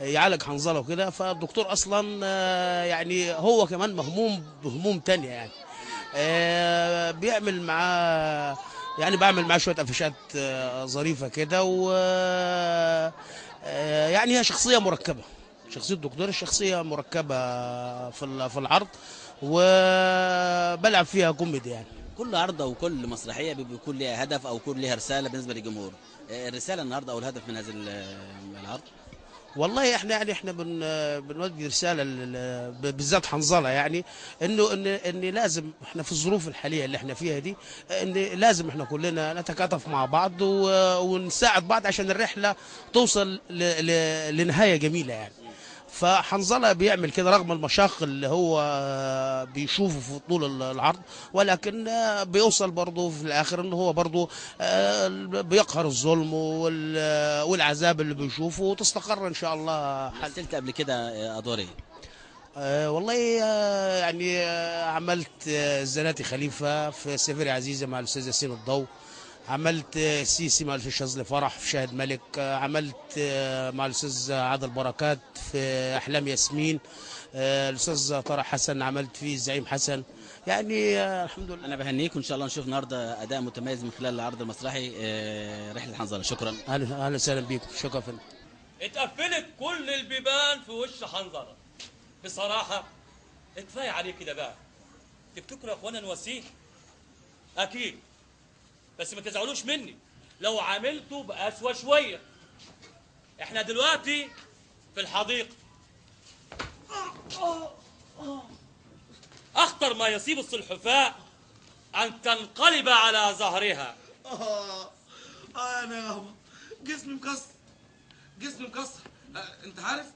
يعالج حنظلة وكده. فالدكتور اصلا يعني هو كمان مهموم بهموم تانية يعني، بيعمل معاه يعني بعمل معاه شوية قفشات ظريفة كده، و يعني هي شخصية مركبة، شخصية الدكتور الشخصية مركبة في العرض، وبلعب فيها كوميدي يعني. كل عرض او كل مسرحية بيكون لها هدف او يكون لها رسالة بالنسبة للجمهور، الرسالة النهارده او الهدف من هذا العرض؟ والله احنا يعني احنا بنوجه رسالة بالذات حنظلة، يعني انه ان لازم احنا في الظروف الحالية اللي احنا فيها دي، ان لازم احنا كلنا نتكاتف مع بعض ونساعد بعض عشان الرحلة توصل لنهاية جميلة يعني. فحنظلة بيعمل كده رغم المشاق اللي هو بيشوفه في طول العرض، ولكن بيوصل برضه في الآخر إن هو برضه بيقهر الظلم والعذاب اللي بيشوفه، وتستقر إن شاء الله. مثلت قبل كده أدوار إيه؟ والله يعني عملت زناتي خليفة في سفير عزيزة مع الأستاذ ياسين الضو، عملت سيسي مع الأستاذ شاذلي فرح في شاهد ملك، عملت مع الأستاذ عادل بركات في أحلام ياسمين، الأستاذ طارق حسن عملت فيه الزعيم حسن، يعني الحمد لله. أنا بهنيك، وإن شاء الله نشوف النهارده أداء متميز من خلال العرض المسرحي رحلة حنظلة. شكرا. أهلا وسهلا بيكم، شكرا فندم. اتقفلت كل البيبان في وش حنظلة بصراحة، كفاية عليه كده بقى. تفتكروا يا إخوانا نواسيه؟ أكيد، بس ما تزعلوش مني لو عاملته بقسوة شوية. احنا دلوقتي في الحديقة. أخطر ما يصيب السلحفاة أن تنقلب على ظهرها. أنا يا جسمي مكسر، جسمي مكسر. أنت عارف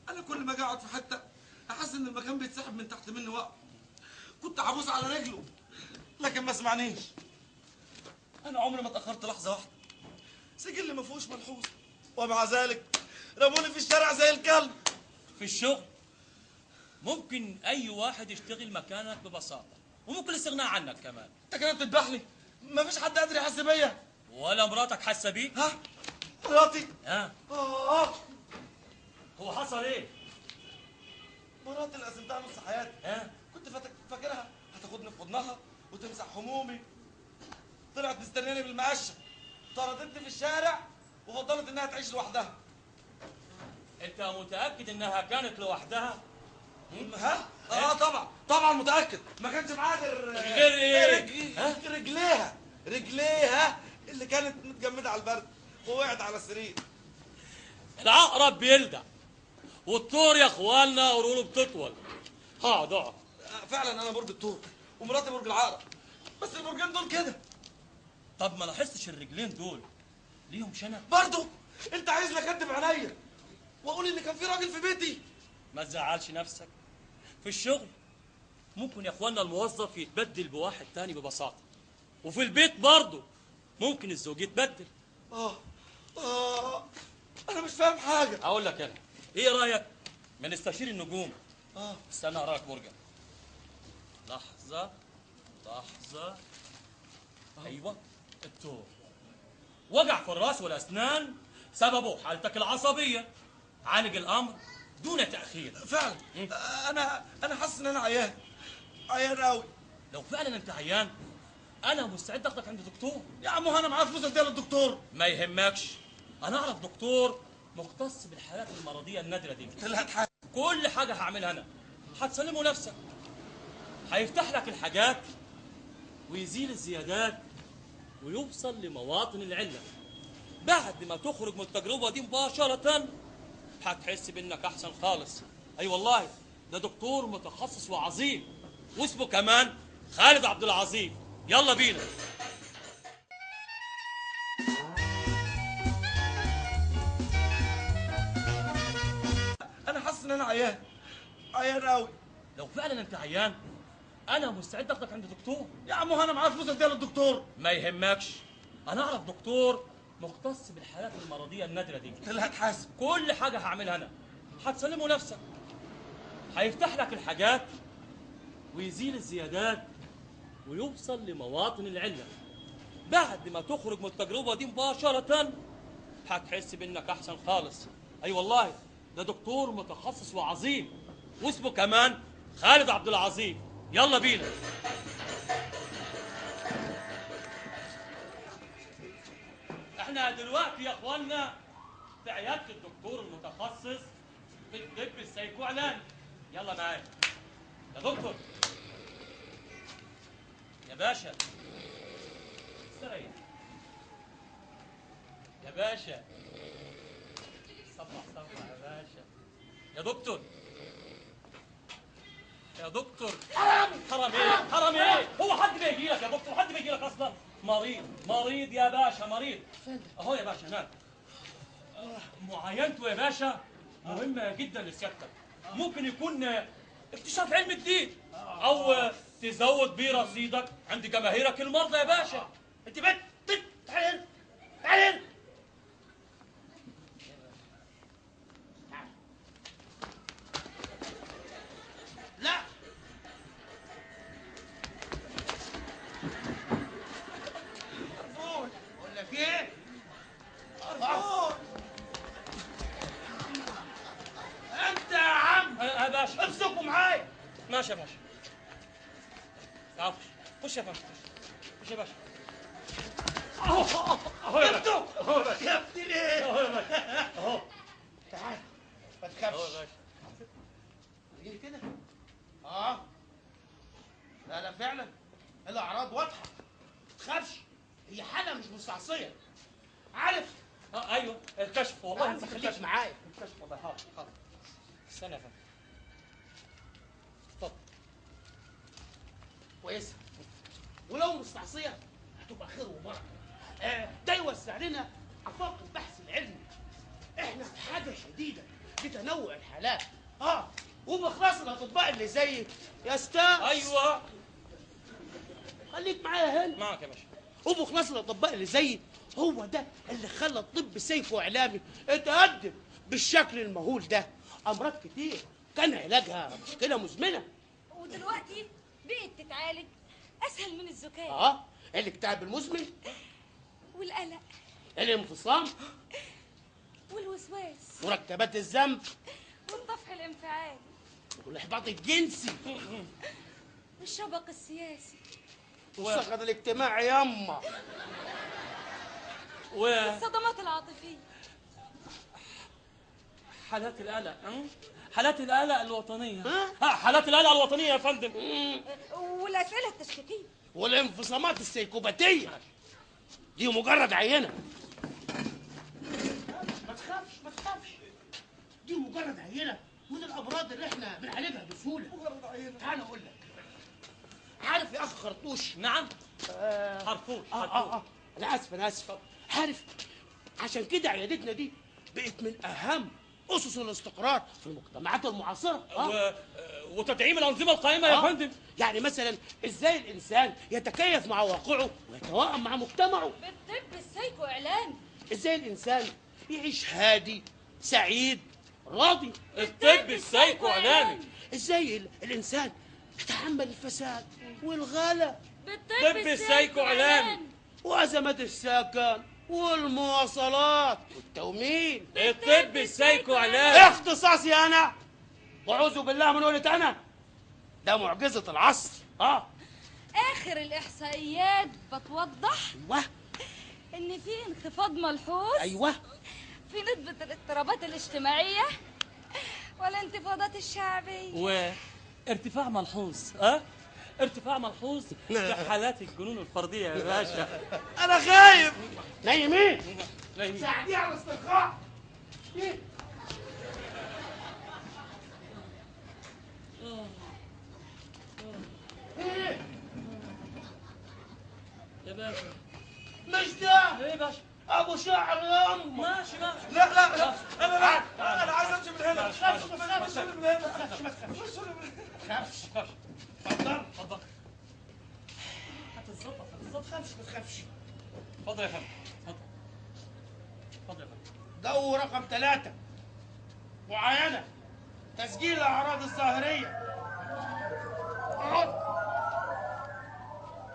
أنا كل ما أجي أقعد في حتة أحس إن المكان بيتسحب من تحت مني وقت. كنت عبوس على رجله لكن ما سمعنيش. أنا عمري ما اتأخرت لحظة واحدة، سجل ما فيهوش ملحوظ، ومع ذلك رموني في الشارع زي الكلب. في الشغل ممكن أي واحد يشتغل مكانك ببساطة، وممكن الاستغناء عنك كمان. أنت كده بتذبحني، ما فيش حد قادر يحس بيا. ولا مراتك حاسة بيك؟ ها؟ مراتي؟ ها؟ هو حصل إيه؟ مراتي اللي قسمتها نص حياتي. ها؟ كنت فاكرها هتاخدني في حضنها وتمسح همومي، طلعت مستنياني بالمقشه، طردتني في الشارع وفضلت انها تعيش لوحدها. انت متاكد انها كانت لوحدها؟ ها؟ اه طبعا طبعا متاكد، ما كانش معاها غير ايه؟ رجليها، رجليها اللي كانت متجمده على البرد ووقعت على السرير. العقرب بيلدع والطور يا اخوانا قرونه بتطول. اقعد اقعد. فعلا انا برج الطور ومراتي برج العقرب، بس البرجين دول كده. طب ما لاحظتش الرجلين دول ليهم شنب؟ برضه انت عايزني اكدب عينيا واقول ان كان في راجل في بيتي؟ ما تزعلش نفسك. في الشغل ممكن يا اخوانا الموظف يتبدل بواحد تاني ببساطة، وفي البيت برضه ممكن الزوج يتبدل. انا مش فاهم حاجة. اقول لك انا ايه رايك ما نستشير النجوم؟ استنى اقرا لك برجك. لحظة لحظة. ايوه، التور. وجع في الراس والاسنان سببه حالتك العصبية، عالج الامر دون تاخير. فعلا انا حاسس ان انا عيان، عيان قوي. لو فعلا انت عيان انا مستعد اخدك عند دكتور. يا عم انا معايا فلوس اديها للدكتور؟ ما يهمكش، انا اعرف دكتور مختص بالحالات المرضية النادرة دي. كل حاجة هعملها انا، هتسلمه نفسك، هيفتح لك الحاجات ويزيل الزيادات ويوصل لمواطن العلة. بعد ما تخرج من التجربة دي مباشرة هتحس بانك احسن خالص. اي والله، ده دكتور متخصص وعظيم، واسمه كمان خالد عبد العظيم. يلا بينا. انا حاسس ان انا عيان، عيان قوي. لو فعلا انت عيان انا مستعد اخدك عند دكتور. يا عم انا معايا فلوس اديها للدكتور. ما يهمكش، انا اعرف دكتور مختص بالحالات المرضية النادرة دي. انت اللي هتحاسب. كل حاجة هعملها انا، هتسلمه نفسك، هيفتح لك الحاجات ويزيل الزيادات ويوصل لمواطن العلة. بعد ما تخرج من التجربة دي مباشرة هتحس بانك احسن خالص. اي والله، ده دكتور متخصص وعظيم، واسمه كمان خالد عبد العظيم. يلا بينا. احنا دلوقتي يا اخوانا في عيادة الدكتور المتخصص في الطب السيكوعلاني. يلا معايا يا دكتور. يا باشا استريح يا باشا، صبح صبح يا باشا. يا دكتور، يا دكتور. حرام ايه؟ حرام ايه؟ هو حد بيجي لك يا دكتور؟ حد بيجي لك اصلا؟ مريض، مريض يا باشا، مريض. اهو يا باشا هناك. معاينته يا باشا مهمة جدا لسيادتك. ممكن يكون اكتشاف علم جديد او تزود بيه رصيدك عند جماهيرك المرضى يا باشا. انت بنت بنت، تعالي هنا، تعالي هنا. لا عرفون، بقول لك ايه؟ عرفون انت يا عم. يا باشا امسكوا معايا. ماشي يا باشا. تعال خش يا باشا، خش يا باشا. اهو اهو يا باشا، اهو يا باشا. يا ابني ليه؟ اهو يا باشا، اهو. تعال ما تخافش. اهو يا باشا. ليه كده؟ لا لا فعلا الاعراض واضحة، ما تخافش، هي حاله مش مستعصيه. عارف؟ ايوه الكشف والله. انت خليك معايا. الكشف والله. حاضر حاضر. استنى يا فندم. اتفضل. كويسة، ولو مستعصيه هتبقى خير وبركة. ده يوسع لنا افاق البحث العلمي. احنا في حاجة شديدة لتنوع الحالات. وبخلاص الاطباء اللي زيك يا استاذ. ايوه خليك معايا هنا. معاك يا باشا. وبخلاص الاطباء اللي زيك هو ده اللي خلى الطب سيفه اعلامي اتقدم بالشكل المهول ده. امراض كتير كان علاجها مشكلة مزمنة، ودلوقتي بقت تتعالج اسهل من الزكام. الاكتئاب المزمن، والقلق، الانفصام، والوسواس، مركبات الذنب، والطفح الانفعالي، والاحباط الجنسي، والشبق السياسي، والسخط الاجتماعي ياما، والصدمات العاطفية، حالات القلق، حالات القلق الوطنية، حالات القلق الوطنية يا فندم، والأسئلة التشكيكية، والانفصامات السيكوباتية. دي مجرد عينة. ما تخافش ما تخافش، دي مجرد عينة من الأمراض اللي احنا بنعالجها بسهولة. مجرد عينة. تعال أقول لك. عارف يا أخ خرطوش؟ نعم. خرطوش. أنا آسف أنا آسف. عارف عشان كده عيادتنا دي بقت من أهم أسس الاستقرار في المجتمعات المعاصرة. وتدعيم الأنظمة القائمة يا فندم. يعني مثلا إزاي الإنسان يتكيف مع واقعه ويتوائم مع مجتمعه؟ بالطب السيكو إعلامي. إزاي الإنسان يعيش هادي سعيد راضي؟ الطب السيكو إعلامي. إزاي الإنسان يتحمل الفساد والغلا؟ بالطب السيكو إعلامي. وأزمات السكن والمواصلات والتومين. الطب السيكو إعلامي. اختصاصي أنا، وأعوذ بالله من قولة أنا، ده معجزة العصر. آخر الإحصائيات بتوضح أيوه إن في انخفاض ملحوظ أيوه في نسبة الاضطرابات الاجتماعية والانتفاضات الشعبية، وارتفاع ملحوظ ارتفاع ملحوظ في حالات الجنون الفردية يا باشا. انا خايف. نايمين. نايمين. ساعديه على الاسترخاء. ايه؟ ايه؟ يا باشا مش ده. ايه يا باشا؟ ابو شعر يا امه. ماشي ماشي. لا لا لا، انا لا، انا عايز امشي من هنا. ما تخافش ما تخافش من هنا. ما تخافش ما تخافش. اتفضل اتفضل. هتتظبط هتتظبط. ما تخافش ما تخافش. اتفضل يا فندم، اتفضل اتفضل يا فندم. ضوء رقم 3، معاينة، تسجيل الأعراض الظاهرية. اقعد.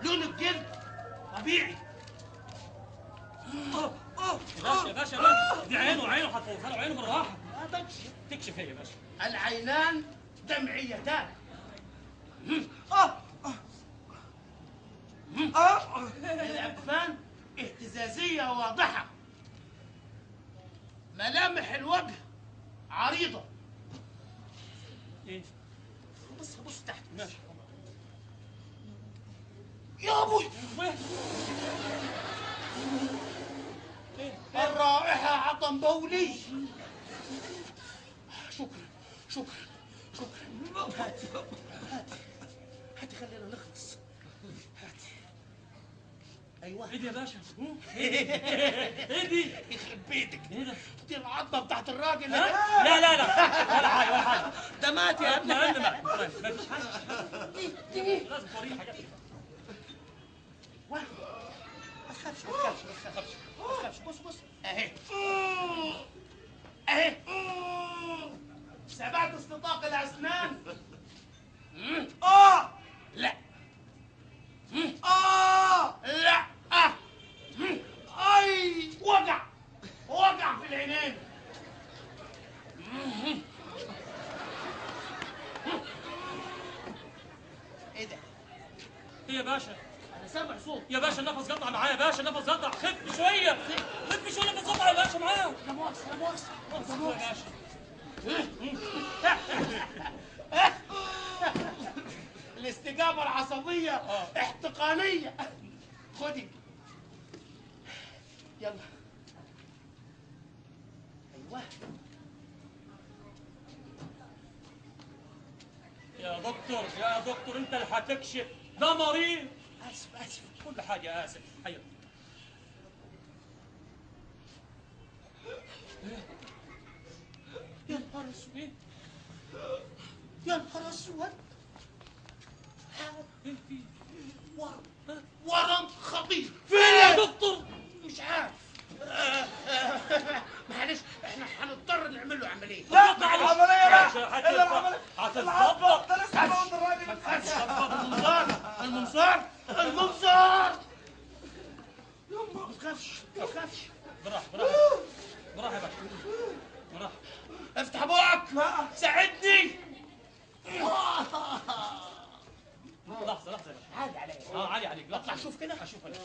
لون الجلد طبيعي. يا باشا يا باشا يا باشا، دي عينه، عينه هتفوتها له، عينه بالراحة. ما تكشف. تكشف ايه يا باشا؟ العينان دمعيتان. الأكفان اهتزازية واضحة. ملامح الوجه عريضة. ايه؟ بص بص تحت. ماشي. يا ابوي. الرائحة عطن بولي. شكرا شكرا شكرا. هاتي هاتي هاتي، خلينا نخلص. هاتي. ايوه. ايه دي يا باشا؟ ايه دي؟ يخرب بيتك. ايه ده؟ دي العظمة بتاعت الراجل. لا لا لا ولا حاجة ولا حاجة. ده مات يا ابني. ما فيش حاجة. دي دي لازم توريني حاجات. ما تخافش ما تخافش ما تخافش ما تخافش. بص بص اهي اهي. ثبات استطاق الاسنان. لا. لا. اي وجع وجع في العينين. ايه ده؟ ايه يا باشا؟ انا سامع صوت يا باشا. النفس قطع معايا يا باشا، النفس قطع. خف شوية خف شوية، النفس قطع يا باشا معايا. لا مؤاخذة لا مؤاخذة لا مؤاخذة يا باشا. الاستجابة العصبية احتقانيه. خدي يلا. ايوه يا دكتور يا دكتور، انت اللي هتكشف ده مريض. اسف اسف، كل حاجة اسف. ايوه. يا نهار اسود يا نهار اسود. ورم ورم خطير. فين يا دكتور؟ مش عارف. معلش احنا هنضطر نعمل له عملية. لا عملية لا، الا العملية. هتتظبط. ده لسه عند الراجل. المنظار المنظار المنظار. يما ما تخافش ما تخافش. براحة براحة براحة يا باشا براحة. افتح بقك. ساعدني. لحظة لحظة يا باشا. عالي عليا. عالي عليك. اطلع شوف كده. اشوف انا.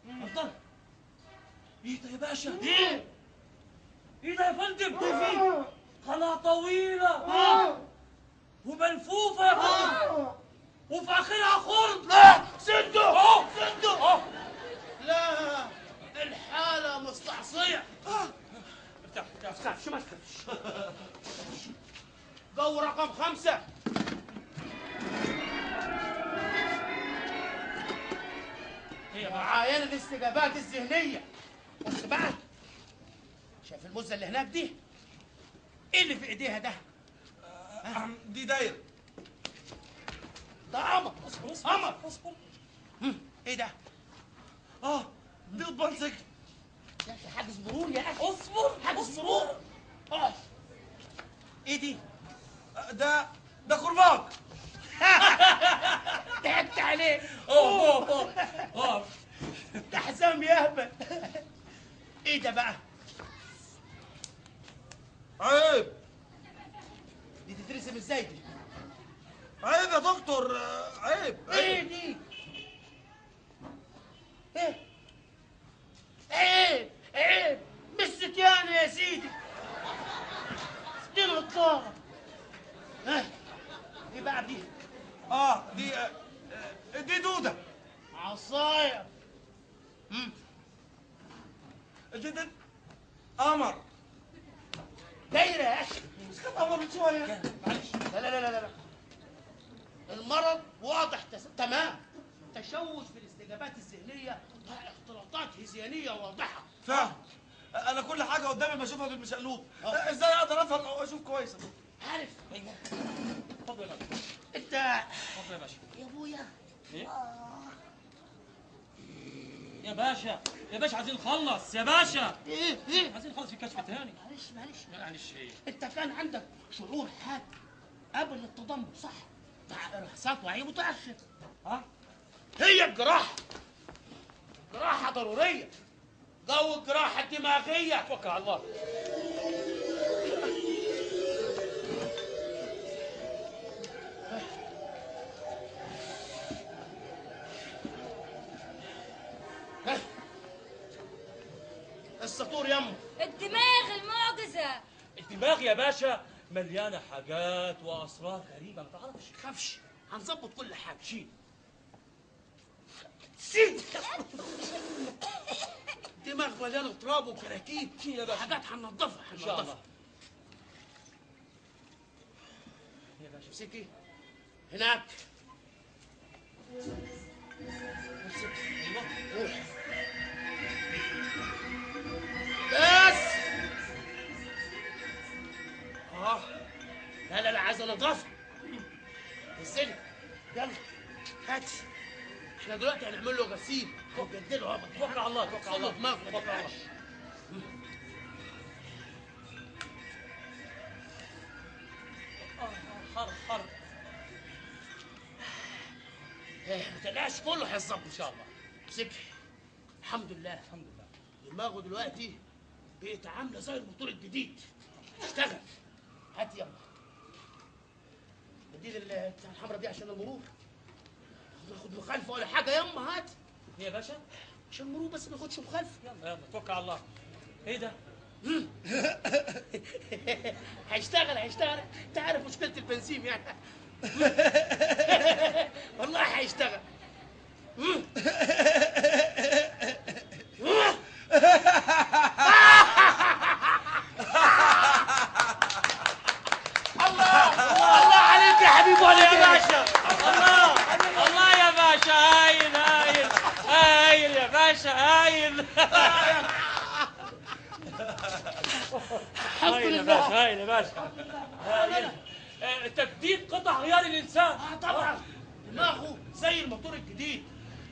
اتفضل. ايه ده يا باشا؟ ايه؟ ايه ده يا فندم؟ ده فين؟ قناة طويلة وملفوفة يا فندم، وفي آخرها خرم. لا سده سده. لا الحالة مستعصية. افتح افتح. ما تخافش ما تخافش. ضوء رقم 5. معاينة الاستجابات الذهنية. بص بقى، شايف المزة اللي هناك دي؟ ايه اللي في ايديها ده؟ دي دايرة. ده قمر. اصبر اصبر قمر. اصبر. ايه ده؟ دي قضبان سجن يا اخي. حاجز مرور يا اخي. اصبر حاجز مرور. ايه دي؟ ده كرباج. ضحكت عليه. اوه اوه ده حزام يهبل. ايه ده بقى؟ عيب. دي تترسم ازاي دي؟ عيب يا دكتور، عيب. ايه دي؟ ايه؟ عيب عيب، مش ستيانة يا سيدي. دي نضارة. ها؟ دي دي دوده. عصاية. دي قمر. دايرة يا اخي. مش كانت قمر من شوية؟ معلش. لا لا لا لا، المرض واضح تمام. تشوش في الاستجابات الذهنية، اختلاطات هذيانيه واضحة. فاهم. انا كل حاجة قدامي بشوفها بالمشقلوب. ازاي اقدر افهم او اشوف كويس؟ عارف. ايوه اتفضل يا باشا. انت اتفضل يا باشا. يا ابويا. ايه؟ يا باشا يا باشا عايزين نخلص يا باشا. ايه ايه؟ عايزين نخلص في كشف تاني. معلش معلش معلش. ايه؟ انت كان عندك شعور حاد قبل التدمر صح؟ ارهاصات وعي متاخر. ها؟ هي الجراحة. جراحه ضرورية. جو الجراحة الدماغية. توكل على الله. السطور يما. الدماغ المعجزة. الدماغ يا باشا مليانة حاجات واسرار غريبة ما تعرفش. خافش، هنظبط كل حاجة. شيل سيد. دماغ مليانة تراب وكراكيب. شيل يا باشا. حاجات هننضفها ان شاء الله. يا باشا امسكي هناك. امسكي. ايوه روح. بس. لا لا لا، عايزه نظافة. نزلي يلا هاتي. احنا دلوقتي هنعمل له غسيل ونجدله. توكل على الله توكل على الله. دماغه توكل على الله. حر حر. ما تقلقش كله هيتظبط ان شاء الله. امسكي. الحمد لله الحمد لله. دماغه دلوقتي بقت عامله زي الموتور الجديد. اشتغل. هات يلا. اديني بتاع الحمرا دي عشان المرور. ناخد مخالفة ولا حاجة يما. هات يا باشا عشان المرور بس ما ناخدش مخالفة. يلا يلا توكل على الله. ايه ده؟ هيشتغل هيشتغل. انت عارف مشكلة البنزين يعني. والله هيشتغل. الله الله عليك يا حبيبي. يا باشا الله الله يا باشا. هايل هايل هايل يا باشا هايل. الحمد لله. هايل يا باشا هايل. تجديد قطع غيار الانسان. طبعا دماغه زي الموتور الجديد،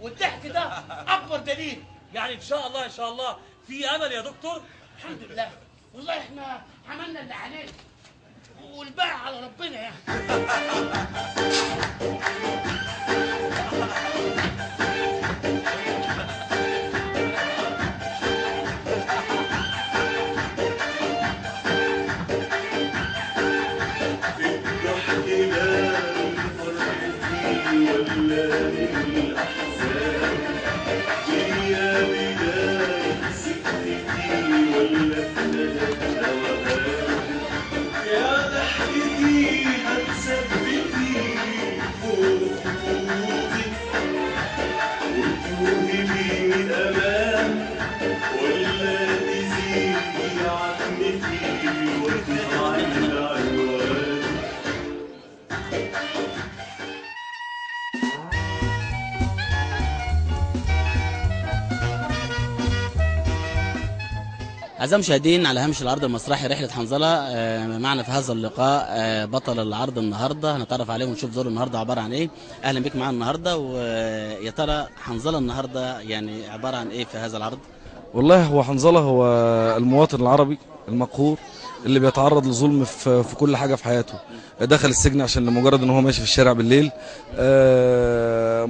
والضحك ده اكبر دليل. يعني ان شاء الله ان شاء الله في امل يا دكتور. الحمد لله. والله احنا عملنا اللي علينا والباقي على ربنا يعني. أعزائي المشاهدين، على هامش العرض المسرحي رحلة حنظلة، معنا في هذا اللقاء بطل العرض النهارده، هنتعرف عليه ونشوف دوره النهارده عبارة عن إيه. أهلا بك معنا النهارده، ويا ترى حنظلة النهارده يعني عبارة عن إيه في هذا العرض؟ والله هو حنظلة هو المواطن العربي المقهور اللي بيتعرض لظلم في كل حاجة في حياته. دخل السجن عشان لمجرد ان هو ماشي في الشارع بالليل،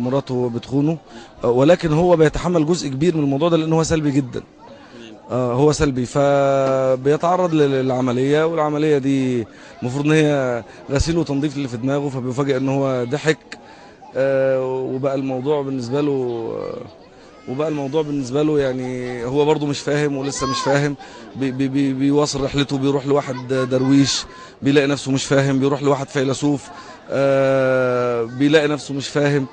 مراته بتخونه، ولكن هو بيتحمل جزء كبير من الموضوع ده لان هو سلبي جدا. هو سلبي فبيتعرض للعملية، والعملية دي المفروض ان هي غسيل وتنظيف اللي في دماغه، فبيفاجئ ان هو ضحك، وبقى الموضوع بالنسبة له وبقى الموضوع بالنسبة له يعني هو برضه مش فاهم ولسه مش فاهم، بي بي بيواصل رحلته، بيروح لواحد درويش بيلاقي نفسه مش فاهم، بيروح لواحد فيلسوف بيلاقي نفسه مش فاهم،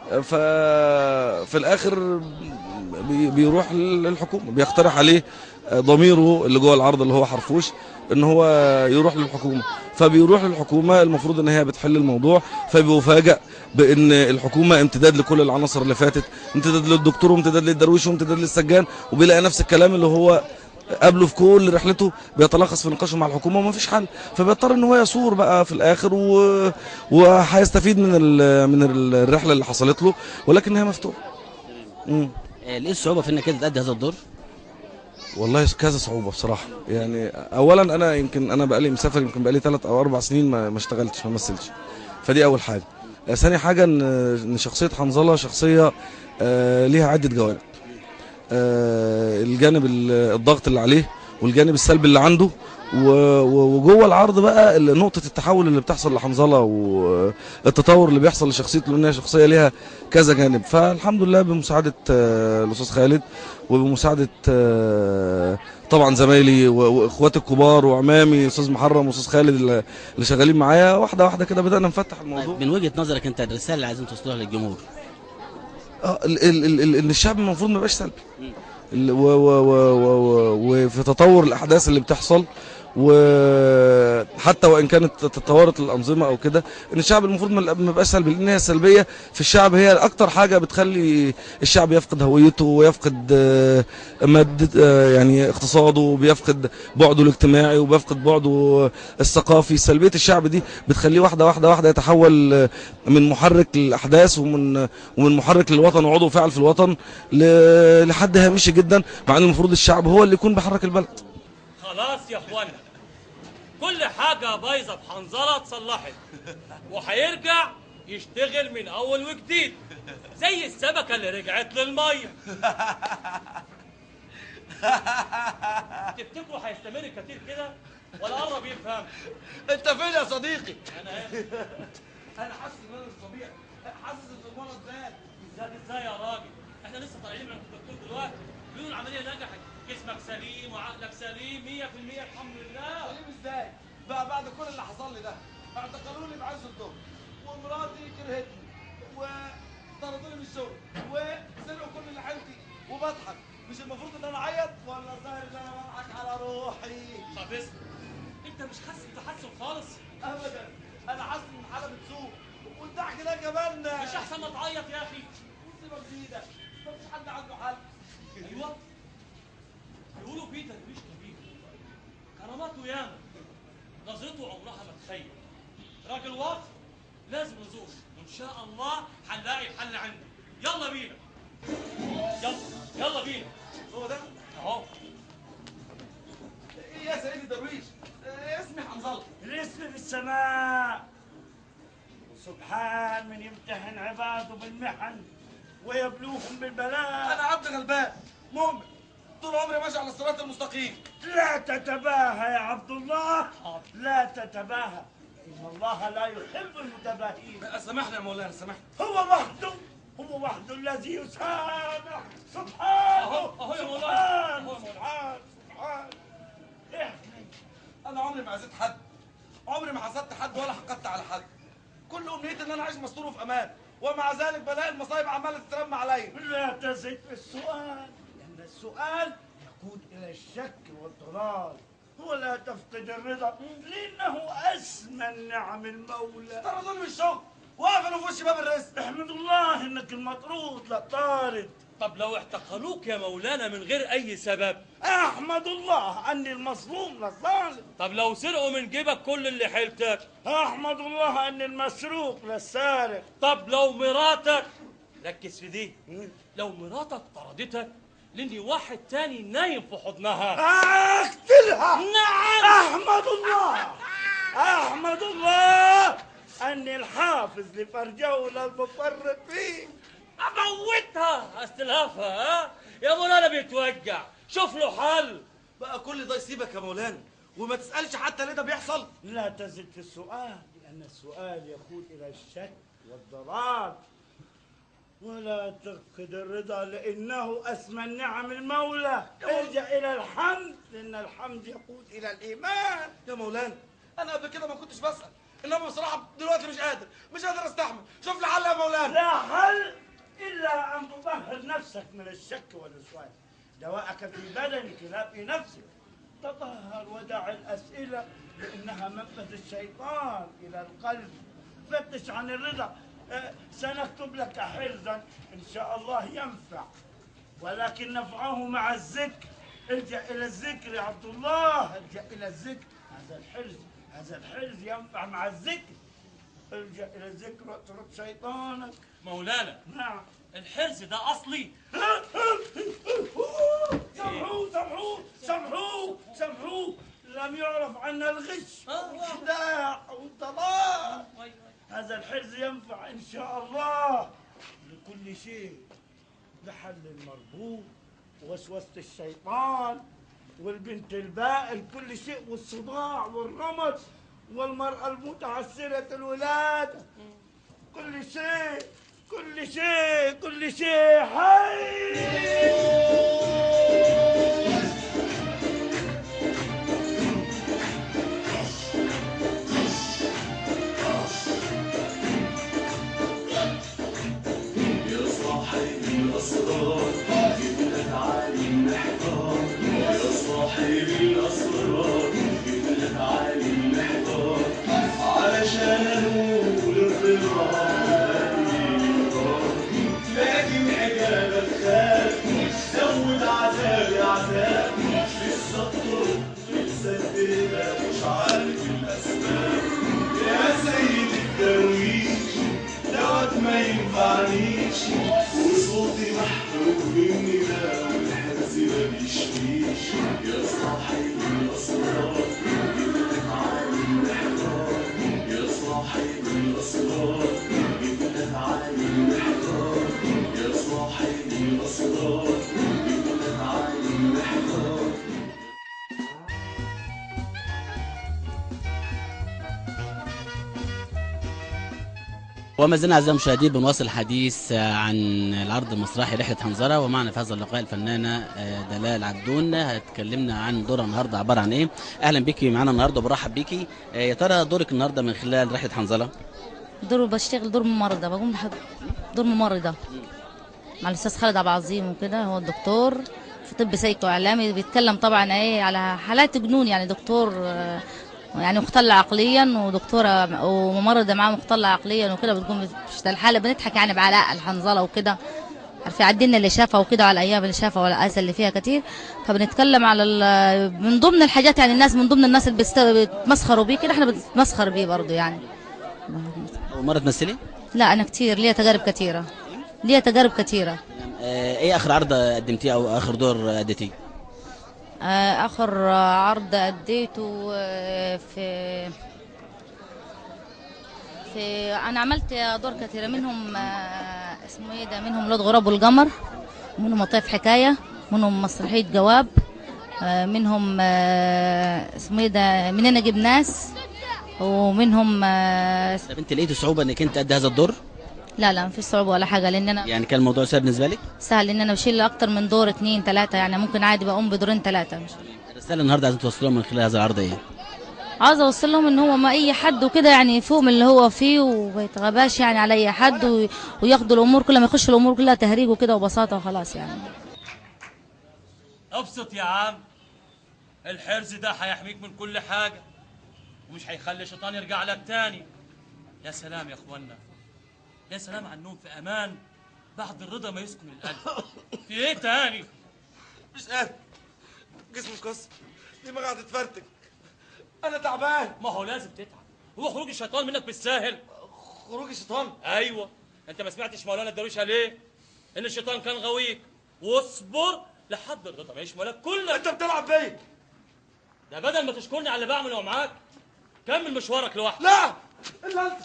ففي الاخر بيروح للحكومة، بيقترح عليه ضميره اللي جوه العرض اللي هو حرفوش ان هو يروح للحكومة، فبيروح للحكومة المفروض ان هي بتحل الموضوع، فبيفاجئ بان الحكومة امتداد لكل العناصر اللي فاتت، امتداد للدكتور وامتداد للدرويش وامتداد للسجان، وبيلاقي نفس الكلام اللي هو قابله في كل رحلته بيتلخص في نقاشه مع الحكومة وما فيش حل، فبيضطر ان هو يثور بقى في الاخر وهيستفيد من الرحلة اللي حصلت له، ولكن هي مفتوحة. ايه الصعوبة في انك انت تأدي هذا الدور؟ والله كذا صعوبة بصراحة، يعني اولا انا يمكن انا بقالي مسافر، يمكن بقالي 3 أو 4 سنين ما اشتغلتش ما مثلتش، فدي اول حاجة. ثاني حاجة ان شخصية حنظلة شخصية ليها عده جوانب، الجانب الضغط اللي عليه والجانب السلبي اللي عنده، وجوه العرض بقى نقطة التحول اللي بتحصل لحنظلة والتطور اللي بيحصل لشخصيته، لأنها شخصية ليها كذا جانب. فالحمد لله بمساعدة الأستاذ خالد وبمساعدة طبعا زمايلي واخواتي الكبار وعمامي أستاذ محرم وأستاذ خالد اللي شغالين معايا، واحدة واحدة كده بدأنا نفتح الموضوع. من وجهة نظرك أنت الرسالة اللي عايزين توصلوها للجمهور؟ ان الشعب المفروض ما يبقاش سلبي، وفي تطور الاحداث اللي بتحصل، وحتى وان كانت تطورت الانظمة او كده، ان الشعب المفروض ما يبقاش سلبي، لان هي السلبية في الشعب هي اكتر حاجة بتخلي الشعب يفقد هويته ويفقد مادة يعني اقتصاده، وبيفقد بعده الاجتماعي وبيفقد بعده الثقافي. سلبية الشعب دي بتخليه واحدة واحدة واحدة يتحول من محرك للاحداث ومن محرك للوطن وعضو فاعل في الوطن لحد هامشي جدا، مع ان المفروض الشعب هو اللي يكون بيحرك البلد. خلاص يا اخوانا، كل حاجة بايظة في حنظلة اتصلحت، وهيرجع يشتغل من أول وجديد زي السمكة اللي رجعت للمية. تفتكروا هيستمر كتير كده ولا قرب يفهم؟ أنت فين يا صديقي؟ أنا إيه؟ أنا حاسس إن أنا مش طبيعي، حاسس إن المرض زاد. زاد إزاي يا راجل؟ إحنا لسه طالعين من الدكتور دلوقتي، بيقولوا العملية نجحت، جسمك سليم وعقلك سليم 100% الحمد لله. سليم ازاي؟ بقى بعد كل اللي حصل لي ده، اعتقلوني بعز الظهر، ومراتي كرهتني، وطردوني من الشغل، وسرقوا كل اللي حيلتي، وبضحك. مش المفروض ان انا اعيط ولا الظاهر ان انا بضحك على روحي؟ طب اسمع، انت مش حاسس بتحسن خالص؟ ابدا، انا حاسس ان الحالة بتسوء، والضحك ده كمان مش احسن ما تعيط يا اخي؟ مصيبة جديدة، مفيش حد عنده حل. ايوه، بيقولوا في درويش كبير كراماته ياما، نظرته عمرها ما تخيب، راجل واطي لازم نزوره، وان شاء الله هنلاقي الحل عنده. يلا بينا، يلا يلا بينا. هو ده؟ اهو. ايه يا سيدي درويش؟ اسمي حنظلة. الاسم في السماء، وسبحان من يمتحن عباده بالمحن ويبلوهم بالبلاء. انا عبد غلبان مؤمن، طول عمري ماشي على الصراط المستقيم. لا تتباهى يا عبد الله، لا تتباهى، إن الله لا يحب المتباهين. سامحني يا مولانا، سامحني. هو وحده الذي يسامح. سبحانه، أهو يا مولانا، سبحان سبحان. احمد، أنا عمري ما أذيت حد، عمري ما حسدت حد ولا حقدت على حد. كل أمنيتي إن أنا أعيش مستور وفي أمان، ومع ذلك بلاقي المصايب عمالة تترمى عليا. لا تزد في السؤال، لأن السؤال يقود إلى الشك والضلال، ولا تفقد الرضا لأنه أسمى النعم المولى. طردوني من الشغل وقفلوا في وش باب الرزق. احمد الله إنك المطرود لا طارد. طب لو اعتقلوك يا مولانا من غير أي سبب؟ أحمد الله أني المظلوم لا الظالم. طب لو سرقوا من جيبك كل اللي حيلتك؟ أحمد الله أني المسروق لا السارق. طب لو مراتك، ركز في دي، لو مراتك طردتك لاني واحد تاني نايم في حضنها، اقتلها. نعم. احمد الله، احمد الله اني الحافظ لفرجه ولا المفرط فيه. اموتها، استلهفها. ها يا مولانا بيتوجع، شوف له حل بقى. كل ده يسيبك يا مولانا وما تسالش حتى ليه ده بيحصل؟ لا تزد في السؤال، لان السؤال يقود الى الشك والضلال. ولا تفقد الرضا لأنه أسمى النعم المولى. ارجع إلى الحمد لأن الحمد يقود إلى الإيمان. يا مولانا أنا قبل كده ما كنتش بسأل، إنما بصراحة دلوقتي مش قادر أستحمل. شوف لي حل يا مولانا. لا حل إلا أن تطهر نفسك من الشك والوسواس. دواءك في بدنك لا في نفسك. تطهر ودع الأسئلة لأنها منفذ الشيطان إلى القلب. فتش عن الرضا. سنكتب لك حرزا إن شاء الله ينفع، ولكن نفعه مع الذكر. الجأ إلى الذكر يا عبد الله، الجأ إلى الذكر. هذا الحرز ينفع مع الذكر. الجأ إلى الذكر واترك شيطانك. مولانا نعم. الحرز ده أصلي. سامحوه سامحوه سامحوه سامحوه، لم يعرف عنا الغش والخداع والضلال. هذا الحرز ينفع إن شاء الله لكل شيء، لحل المربوط ووسوسة الشيطان والبنت البائل، كل شيء، والصداع والرمد والمرأة المتعسرة الولادة، كل شيء كل شيء كل شيء حي. يا صاحب الأسرار جبلك عالي المحتار، يا صاحب الأسرار جبلك عالي المحتار، علشان أنول الرضا. لكن حجابك خاف زود عذابي عذاب، لسه الطرق متسددة مش عارف الأسباب. يا سيد الدرويش دوت ما ينفعنيش، وصوتي محروم مني ده والحرز ما بيشفيش. يا صاحب الأسرار جبتك عالي المحتار، يا صاحب الأسرار جبتك عالي المحتار، يا صاحب الأسرار جبتك عالي المحتار. وما زلنا اعزائي المشاهدين بنواصل الحديث عن العرض المسرحي رحله حنظلة، ومعنا في هذا اللقاء الفنانة دلال عبدون هتكلمنا عن دورها النهارده عبارة عن ايه. اهلا بيكي معانا النهارده وبرحب بيكي. يا ترى دورك النهارده من خلال رحله حنظلة؟ دور بشتغل دور ممرضة، بقوم دور ممرضة مع الاستاذ خالد عبد العظيم وكده، هو الدكتور في طب سايكو اعلامي، بيتكلم طبعا ايه على حالات جنون، يعني دكتور يعني مختلة عقليا ودكتورة وممرضة معاه مختلة عقليا وكده، بتقوم بتشتغل الحالة. بنضحك يعني بعلاء الحنظلة وكده، عارفة عدينا اللي شافها وكده على الأيام اللي شافها والأذى اللي فيها كتير. فبنتكلم على من ضمن الحاجات، يعني الناس من ضمن الناس اللي بيتمسخروا بيه كده، احنا بنتمسخر بيه برضه يعني. أول مرة تمثلي؟ لا أنا كتير ليا تجارب كتيرة، ليا تجارب كتيرة. إيه آخر عرض قدمتيه أو آخر دور أديتيه؟ آخر عرض أديته في أنا عملت أدوار كثيرة، منهم اسمه إيه ده، منهم لود غراب والقمر، منهم لطيف حكاية، منهم مسرحية جواب، منهم اسمه إيه ده، مننا جيب ناس، ومنهم. طب أنت لقيتي صعوبة إنك أنت تأدي هذا الدور؟ لا لا مفيش صعوبة ولا حاجة، لأن أنا يعني كان الموضوع سهل بالنسبة لك؟ سهل، لأن أنا بشيل أكتر من دور 2 3، يعني ممكن عادي بقوم بدورين 3. الرسالة النهاردة عايزين توصلوها من خلال هذا العرض إيه؟ عاوزة أوصل لهم إن هو ما أي حد وكده يعني يفوق من اللي هو فيه وما يتغباش يعني على أي حد، وياخدوا الأمور كلها، ما يخش الأمور كلها تهريج وكده وبساطة وخلاص يعني. أبسط يا عم، الحرز ده هيحميك من كل حاجة ومش هيخلي الشيطان يرجع لك تاني. يا سلام يا إخوانا، يا سلام على النوم في امان بعد الرضا ما يسكن القلب. في ايه تاني؟ مش قادر، جسمي مكسر، دماغي هتتفرتك، انا تعبان. ما هو لازم تتعب، هو خروج الشيطان منك بالساهل؟ خروج الشيطان؟ ايوه، انت ما سمعتش مولانا الدرويش قال ايه؟ ان الشيطان كان غويك، واصبر لحد الرضا ما يشملك كلك. انت بتلعب بيا ده بدل ما تشكرني على اللي بعمله معاك، كمل مشوارك لوحدك. لا الا انت،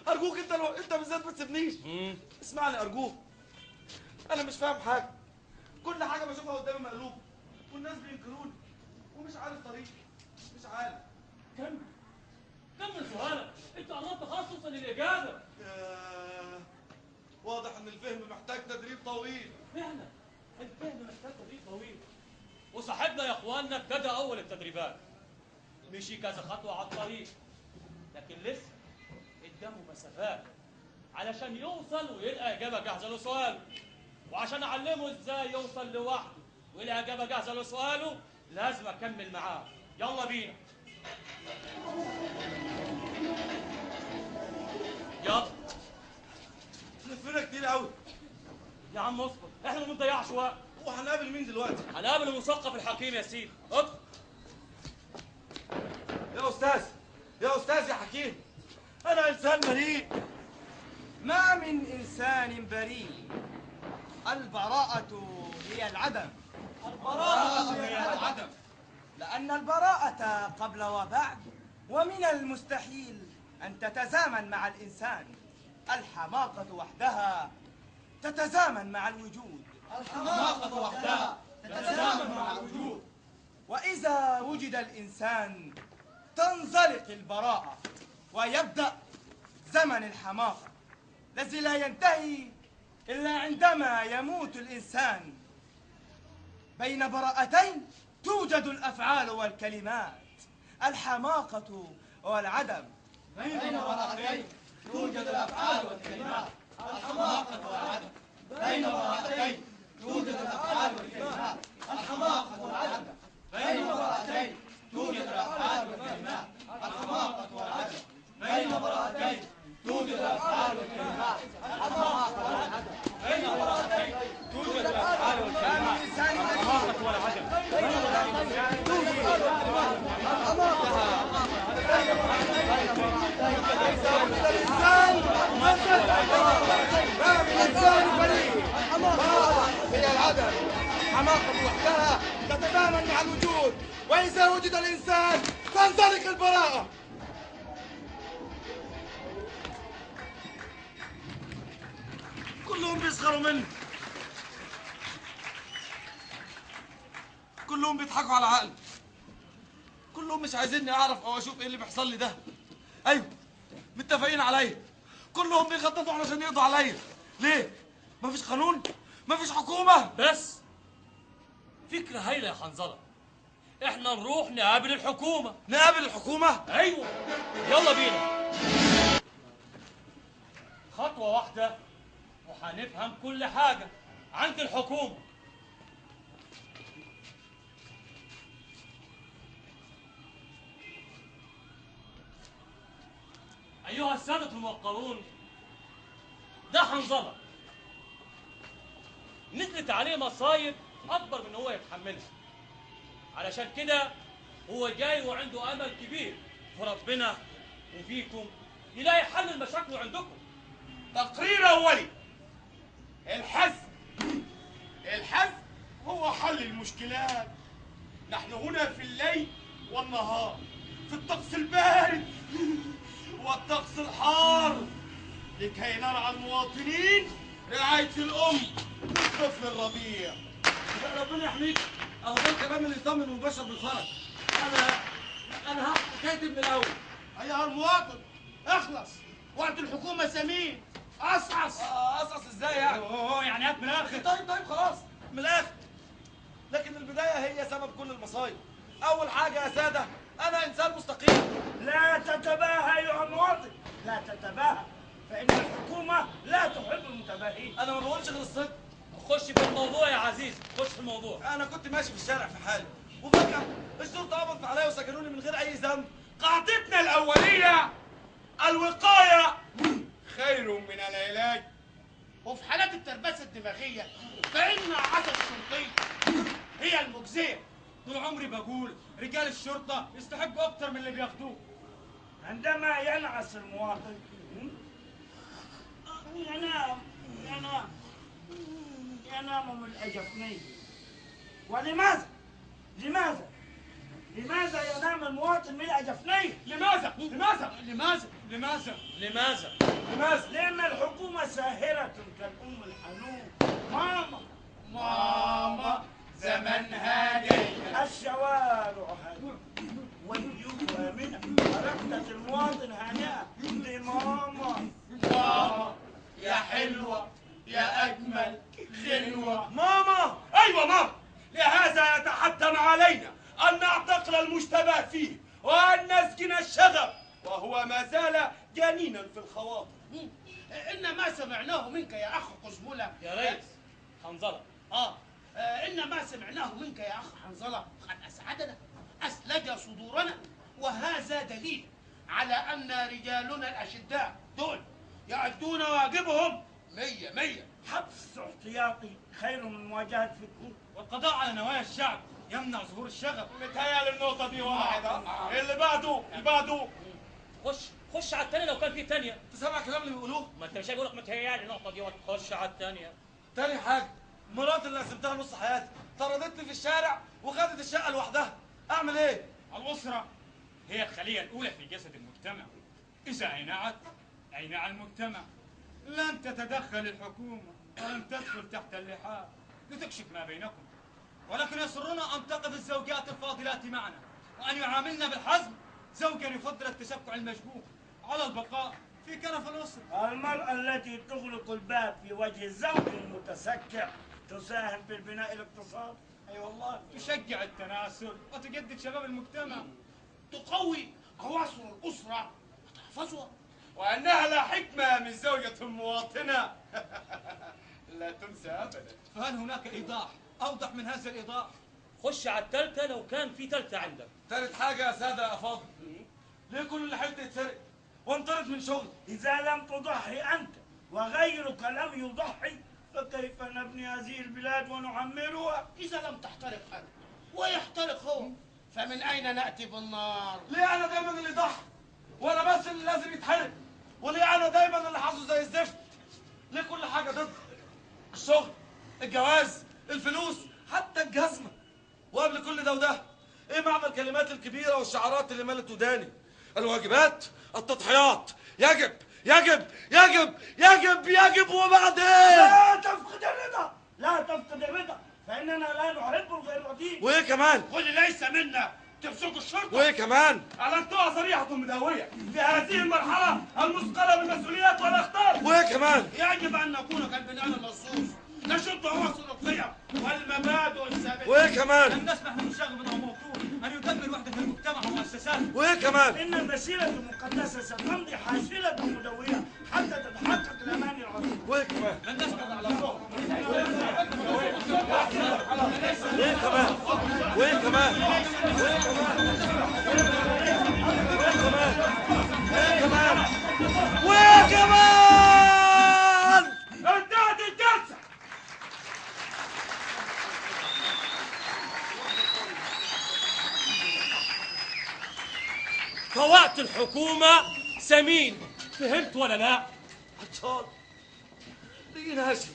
ارجوك، انت انت بالذات ما تسيبنيش. اسمعني ارجوك، انا مش فاهم حاجة، كل حاجة بشوفها قدامي مقلوبة، والناس بينكروني ومش عارف طريقي، مش عارف. كمل كمل سؤالك، انت قربت خلاص توصل للاجابة. واضح ان الفهم محتاج تدريب طويل. فعلا الفهم محتاج تدريب طويل. وصاحبنا يا اخواننا ابتدى اول التدريبات، مشي كذا خطوة على الطريق، لكن لسه قدامه مسافات علشان يوصل ويلقى اجابه جاهزة لسؤاله. وعشان اعلمه ازاي يوصل لوحده ويلقى اجابه جاهزة لسؤاله لازم اكمل معاه. يلا بينا. يلا. لفينا كتير قوي يا عم، اصبر، احنا ما بنضيعش وقت. وهنقابل مين دلوقتي؟ هنقابل المثقف الحكيم يا سيدي. ادخل يا استاذ، يا استاذ يا حكيم، انا انسان بريء. ما من انسان بريء، البراءة هي العدم. البراءة هي العدم، لأن البراءة قبل وبعد، ومن المستحيل أن تتزامن مع الإنسان. الحماقة وحدها تتزامن مع الوجود. الحماقة وحدها تتزامن مع الوجود. وإذا وجد الإنسان تنزلق البراءة ويبدأ زمن الحماقة الذي لا ينتهي إلا عندما يموت الإنسان. بين براءتين توجد الأفعال والكلمات، الحماقة والعدم. بين براءتين توجد الأفعال والكلمات، الحماقة والعدم. بين براءتين توجد الأفعال والكلمات، الحماقة والعدم. بين براءتين توجد الأفعال والكلمات، الحماقة والعدم. بين براءتين توجد الأفعال والكلمات، الحماقة والعدم. بين براءتين توجد الأفعال والكلمات، الحماقة والعدم. بين براءتين توجد ما من إنسان بريء، الحماقة هي العدم. الحماقة وحدها تتزامن مع الوجود، وإذا وجد الإنسان تنزلق البراءة. كلهم بيسخروا مني، كلهم بيضحكوا على عقلي، كلهم مش عايزيني اعرف او اشوف ايه اللي بيحصل لي ده. ايوه متفقين عليا، كلهم بيخططوا علشان يقضوا عليا. ليه؟ مفيش قانون؟ مفيش حكومة؟ بس فكرة هايلة يا حنظلة، احنا نروح نقابل الحكومة. نقابل الحكومة؟ ايوه يلا بينا. خطوة واحدة وهنفهم كل حاجة عند الحكومة. أيها السادة الموقرون، ده حنظلة نزلت عليه مصايب أكبر من هو يتحملها، علشان كده هو جاي وعنده أمل كبير في ربنا وفيكم يلاقي حل لمشاكله عندكم. تقرير أولي: الحزم، الحزم هو حل المشكلات. نحن هنا في الليل والنهار، في الطقس البارد والطقس الحار، لكي نرعى المواطنين رعاية الأم للطفل الرضيع. ربنا يحميك. أهو ده الكلام اللي يطمن ويبشر بالفرج. أنا هحكي من الأول. أيها المواطن اخلص، وقت الحكومة سمين. قصقص. قصقص ازاي يعني؟ يعني هات من الاخر. طيب خلاص من الاخر. لكن البداية هي سبب كل المصايب. أول حاجة يا سادة، أنا إنسان مستقيم. لا تتباهى أيها المواطن، لا تتباهى، فإن الحكومة لا تحب المتباهين. أنا ما بقولش غير الصدق. خش في الموضوع يا عزيز، خش في الموضوع. أنا كنت ماشي في الشارع في حالي، وفجأة الشرطة قبضت عليا وسجنوني من غير أي ذنب. قاعدتنا الأولية الوقاية خير من العلاج. وفي حالات التربسة الدماغية فإن عصا الشرطي هي المجزية. طول عمري بقول رجال الشرطة يستحقوا أكتر من اللي بياخدوه. عندما ينعس المواطن ينام ينام ينام من أجفنيه. ولماذا؟ لماذا؟ لماذا ينام المواطن من أجفنيه؟ لماذا؟ لماذا؟ لماذا؟ لماذا؟ لماذا؟ لماذا؟ لأن الحكومة ساهرة كالأم الحنون. ماما ماما زمنها جاي، الشوارع هادئة والبيوت آمنة، حركة المواطن هانئة. دي ماما. ماما يا حلوة يا اجمل غنوه. ماما، ايوه ماما، لهذا يتحتم علينا ان نعتقل المشتبه فيه وان نسجن الشغب وهو ما زال جنينا في الخواطر. إن ما سمعناه منك يا أخ قزملة يا ريس حنظلة. إن ما سمعناه منك يا أخ حنظلة قد أسعدنا، أسلج صدورنا، وهذا دليل على أن رجالنا الأشداء دول يؤدون واجبهم 100 100. حبس احتياطي خير من مواجهة فكور، والقضاء على نوايا الشعب يمنع ظهور الشغب. متهيألي النقطة دي واحدة. اللي بعده، اللي بعده. خش على الثانية لو كان في ثانية. انت سامع الكلام اللي بيقولوه؟ ما انت مش هيقول لك متهيألي النقطة دي، خش على الثانية. تاني حاجة، مراتي اللي قسمتها نص حياتي طردتني في الشارع وخدت الشقة لوحدها، أعمل إيه؟ الأسرة هي الخلية الأولى في جسد المجتمع، إذا أينعت أينع المجتمع. لن تتدخل الحكومة ولن تدخل تحت اللحاف لتكشف ما بينكم، ولكن يسرنا أن تقف الزوجات الفاضلات معنا وأن يعاملنا بالحزم. زوجا يفضل التسكع المشبوه على البقاء في كنف الأسرة. المرأة التي تغلق الباب في وجه الزوج المتسكع تساهم في البناء الاقتصادي. أي والله. تشجع التناسل وتجدد شباب المجتمع، تقوي أواصر الأسرة وتحفظها. وأنها لا حكمة من زوجة مواطنة لا تنسى أبدا. فهل هناك إيضاح أوضح من هذا الإيضاح؟ خش على الثالثة لو كان في ثالثة عندك. ثالث حاجة يا سادة يا فاضل، ليه كل اللي حلت يتسرق وانطرد من شغل؟ إذا لم تضحي أنت وغيرك لم يضحي فكيف نبني هذه البلاد ونعمرها؟ إذا لم تحترق أنت ويحترق هو فمن أين نأتي بالنار؟ ليه أنا دايما اللي ضحي وأنا بس اللي لازم يتحرق؟ وليه أنا دايما اللي حظه زي الزفت؟ ليه كل حاجة ضد؟ الشغل، الجواز، الفلوس، حتى الجزمة. وقبل كل ده وده، ايه معنى الكلمات الكبيرة والشعارات اللي ملت وداني؟ الواجبات، التضحيات، يجب يجب يجب يجب يجب، وبعدين؟ لا تفقد الرضا، لا تفقد الرضا، فإننا لا نحب الغير. وايه كمان؟ واللي ليس منا تمسكوا الشرطة. وايه كمان؟ أعلنتها صريحة مدوية في هذه المرحلة المثقلة بالمسؤوليات والأخطار. وايه كمان؟ يجب أن نكون كالبنيان المرصوص، نشد أواصر القيم والمبادئ الثابتة. وايه كمان؟ لن نسمح لمشاغب أو موقوف أن يدمر وحدة المجتمع ومؤسساته. وايه كمان؟ إن المسيرة المقدسة ستمضي حافلة مدوية حتى تتحقق الأماني العظيمة. وايه كمان؟ لن نسمح. وايه كمان؟ وايه كمان؟ وايه كمان؟ وايه كمان؟ وايه كمان؟ وايه كمان؟ انتهت الجلسة. فوقت الحكومة سمين، فهمت ولا لا؟ عطشان، ريقي ناشف،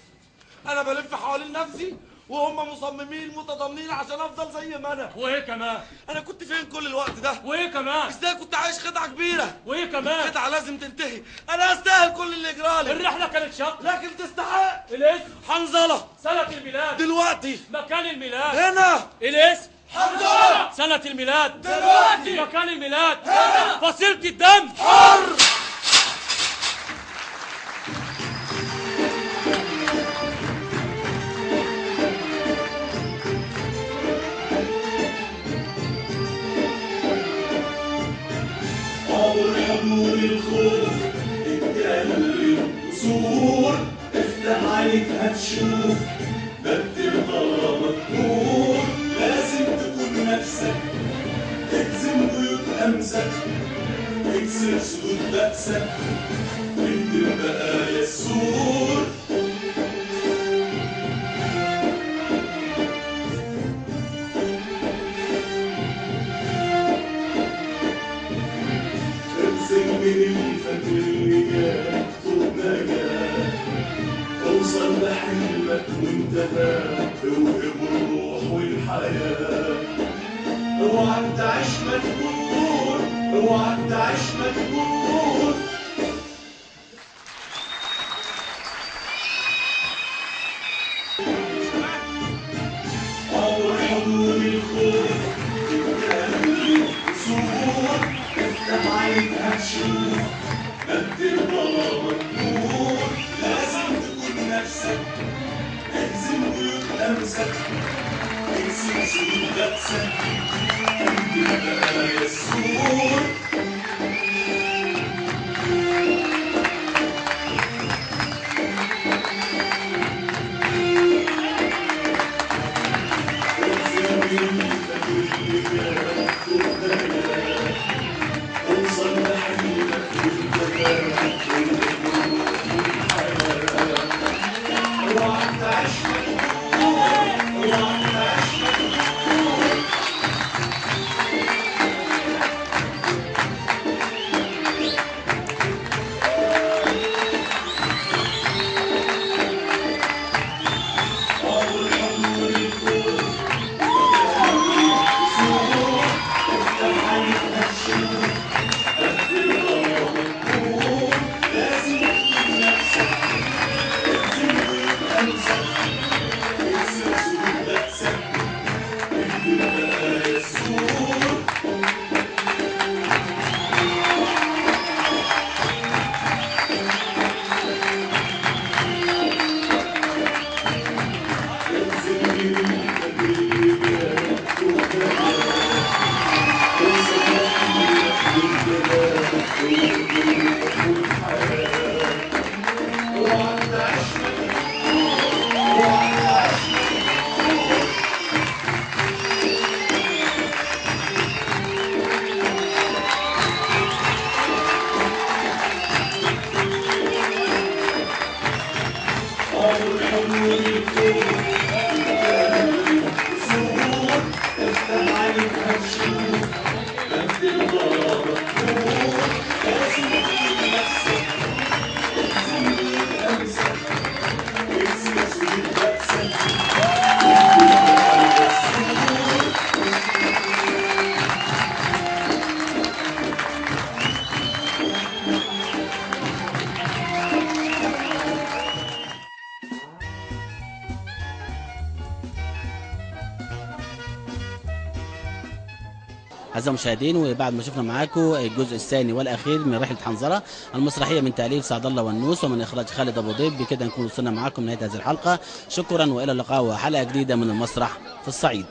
أنا بلف حوالين نفسي وهم مصممين متضامنين عشان أفضل زي ما أنا. وإيه كمان؟ أنا كنت فين كل الوقت ده؟ وإيه كمان؟ إزاي كنت عايش خدعة كبيرة؟ وإيه كمان؟ خدعة لازم تنتهي، أنا أستاهل كل اللي جرالي. الرحلة كانت شاقة لكن تستحق. الاسم؟ حنظلة. سنة الميلاد؟ دلوقتي. مكان الميلاد؟ هنا. الاسم؟ حنظلة. سنة الميلاد؟ دلوقتي. مكان الميلاد؟ هنا. فصيلة الدم؟ حر. عبر حدود الخوف اتكلم وصور، افتح عينك هتشوف بدل ظلامك نور. لازم تكون نفسك، اهزم قيود همسك، اكسر سدود بأسك، اهدم بقايا السور. ارسم من اللي فات واللي جاي طوب نجاة، اوصل لحلمك وانت اوهب الروح والحياة. اوعك تعيش مجبور، اوعك تعيش مجبور. عبر حدود الخوف اتكلم وصور، افتح عينك هتشوف بدل ظلامك نور. لازم تكون نفسك. نفسك، اهزم قيود أمسك، اكسر سدود بأسك، اهدم بقايا السور. اوصل لحلمك وانت اوعى تعيش مجنون، اوعى تعيش مجنون. عمر حضور الكون سرور، افتح عينك هتشوف قد الغرام. لازم تكون نفسك، اهزم قيود أمسك، اكسر سدود بأسك، اهدم بقايا السور. اهزم قيودك اللي كانت تهداك، اوصل لحلمك وانت والحياة. اوعى تعيش مجنون، اوعى تعيش مجنون. عمر حلو الكون سرور، افتح عينك هتشوف قد الغرام. لازم تكون نفسك، اهزم قيود أمسك، اكسر سدود بأسك، اهدم بقايا السور. أعزائي المشاهدين، وبعد ما شفنا معاكم الجزء الثاني والأخير من رحلة حنظلة المسرحية من تأليف سعد الله ونوس ومن إخراج خالد أبو ضيف، بكده نكون وصلنا معاكم نهاية هذه الحلقة. شكرا وإلى اللقاء وحلقة جديدة من المسرح في الصعيد.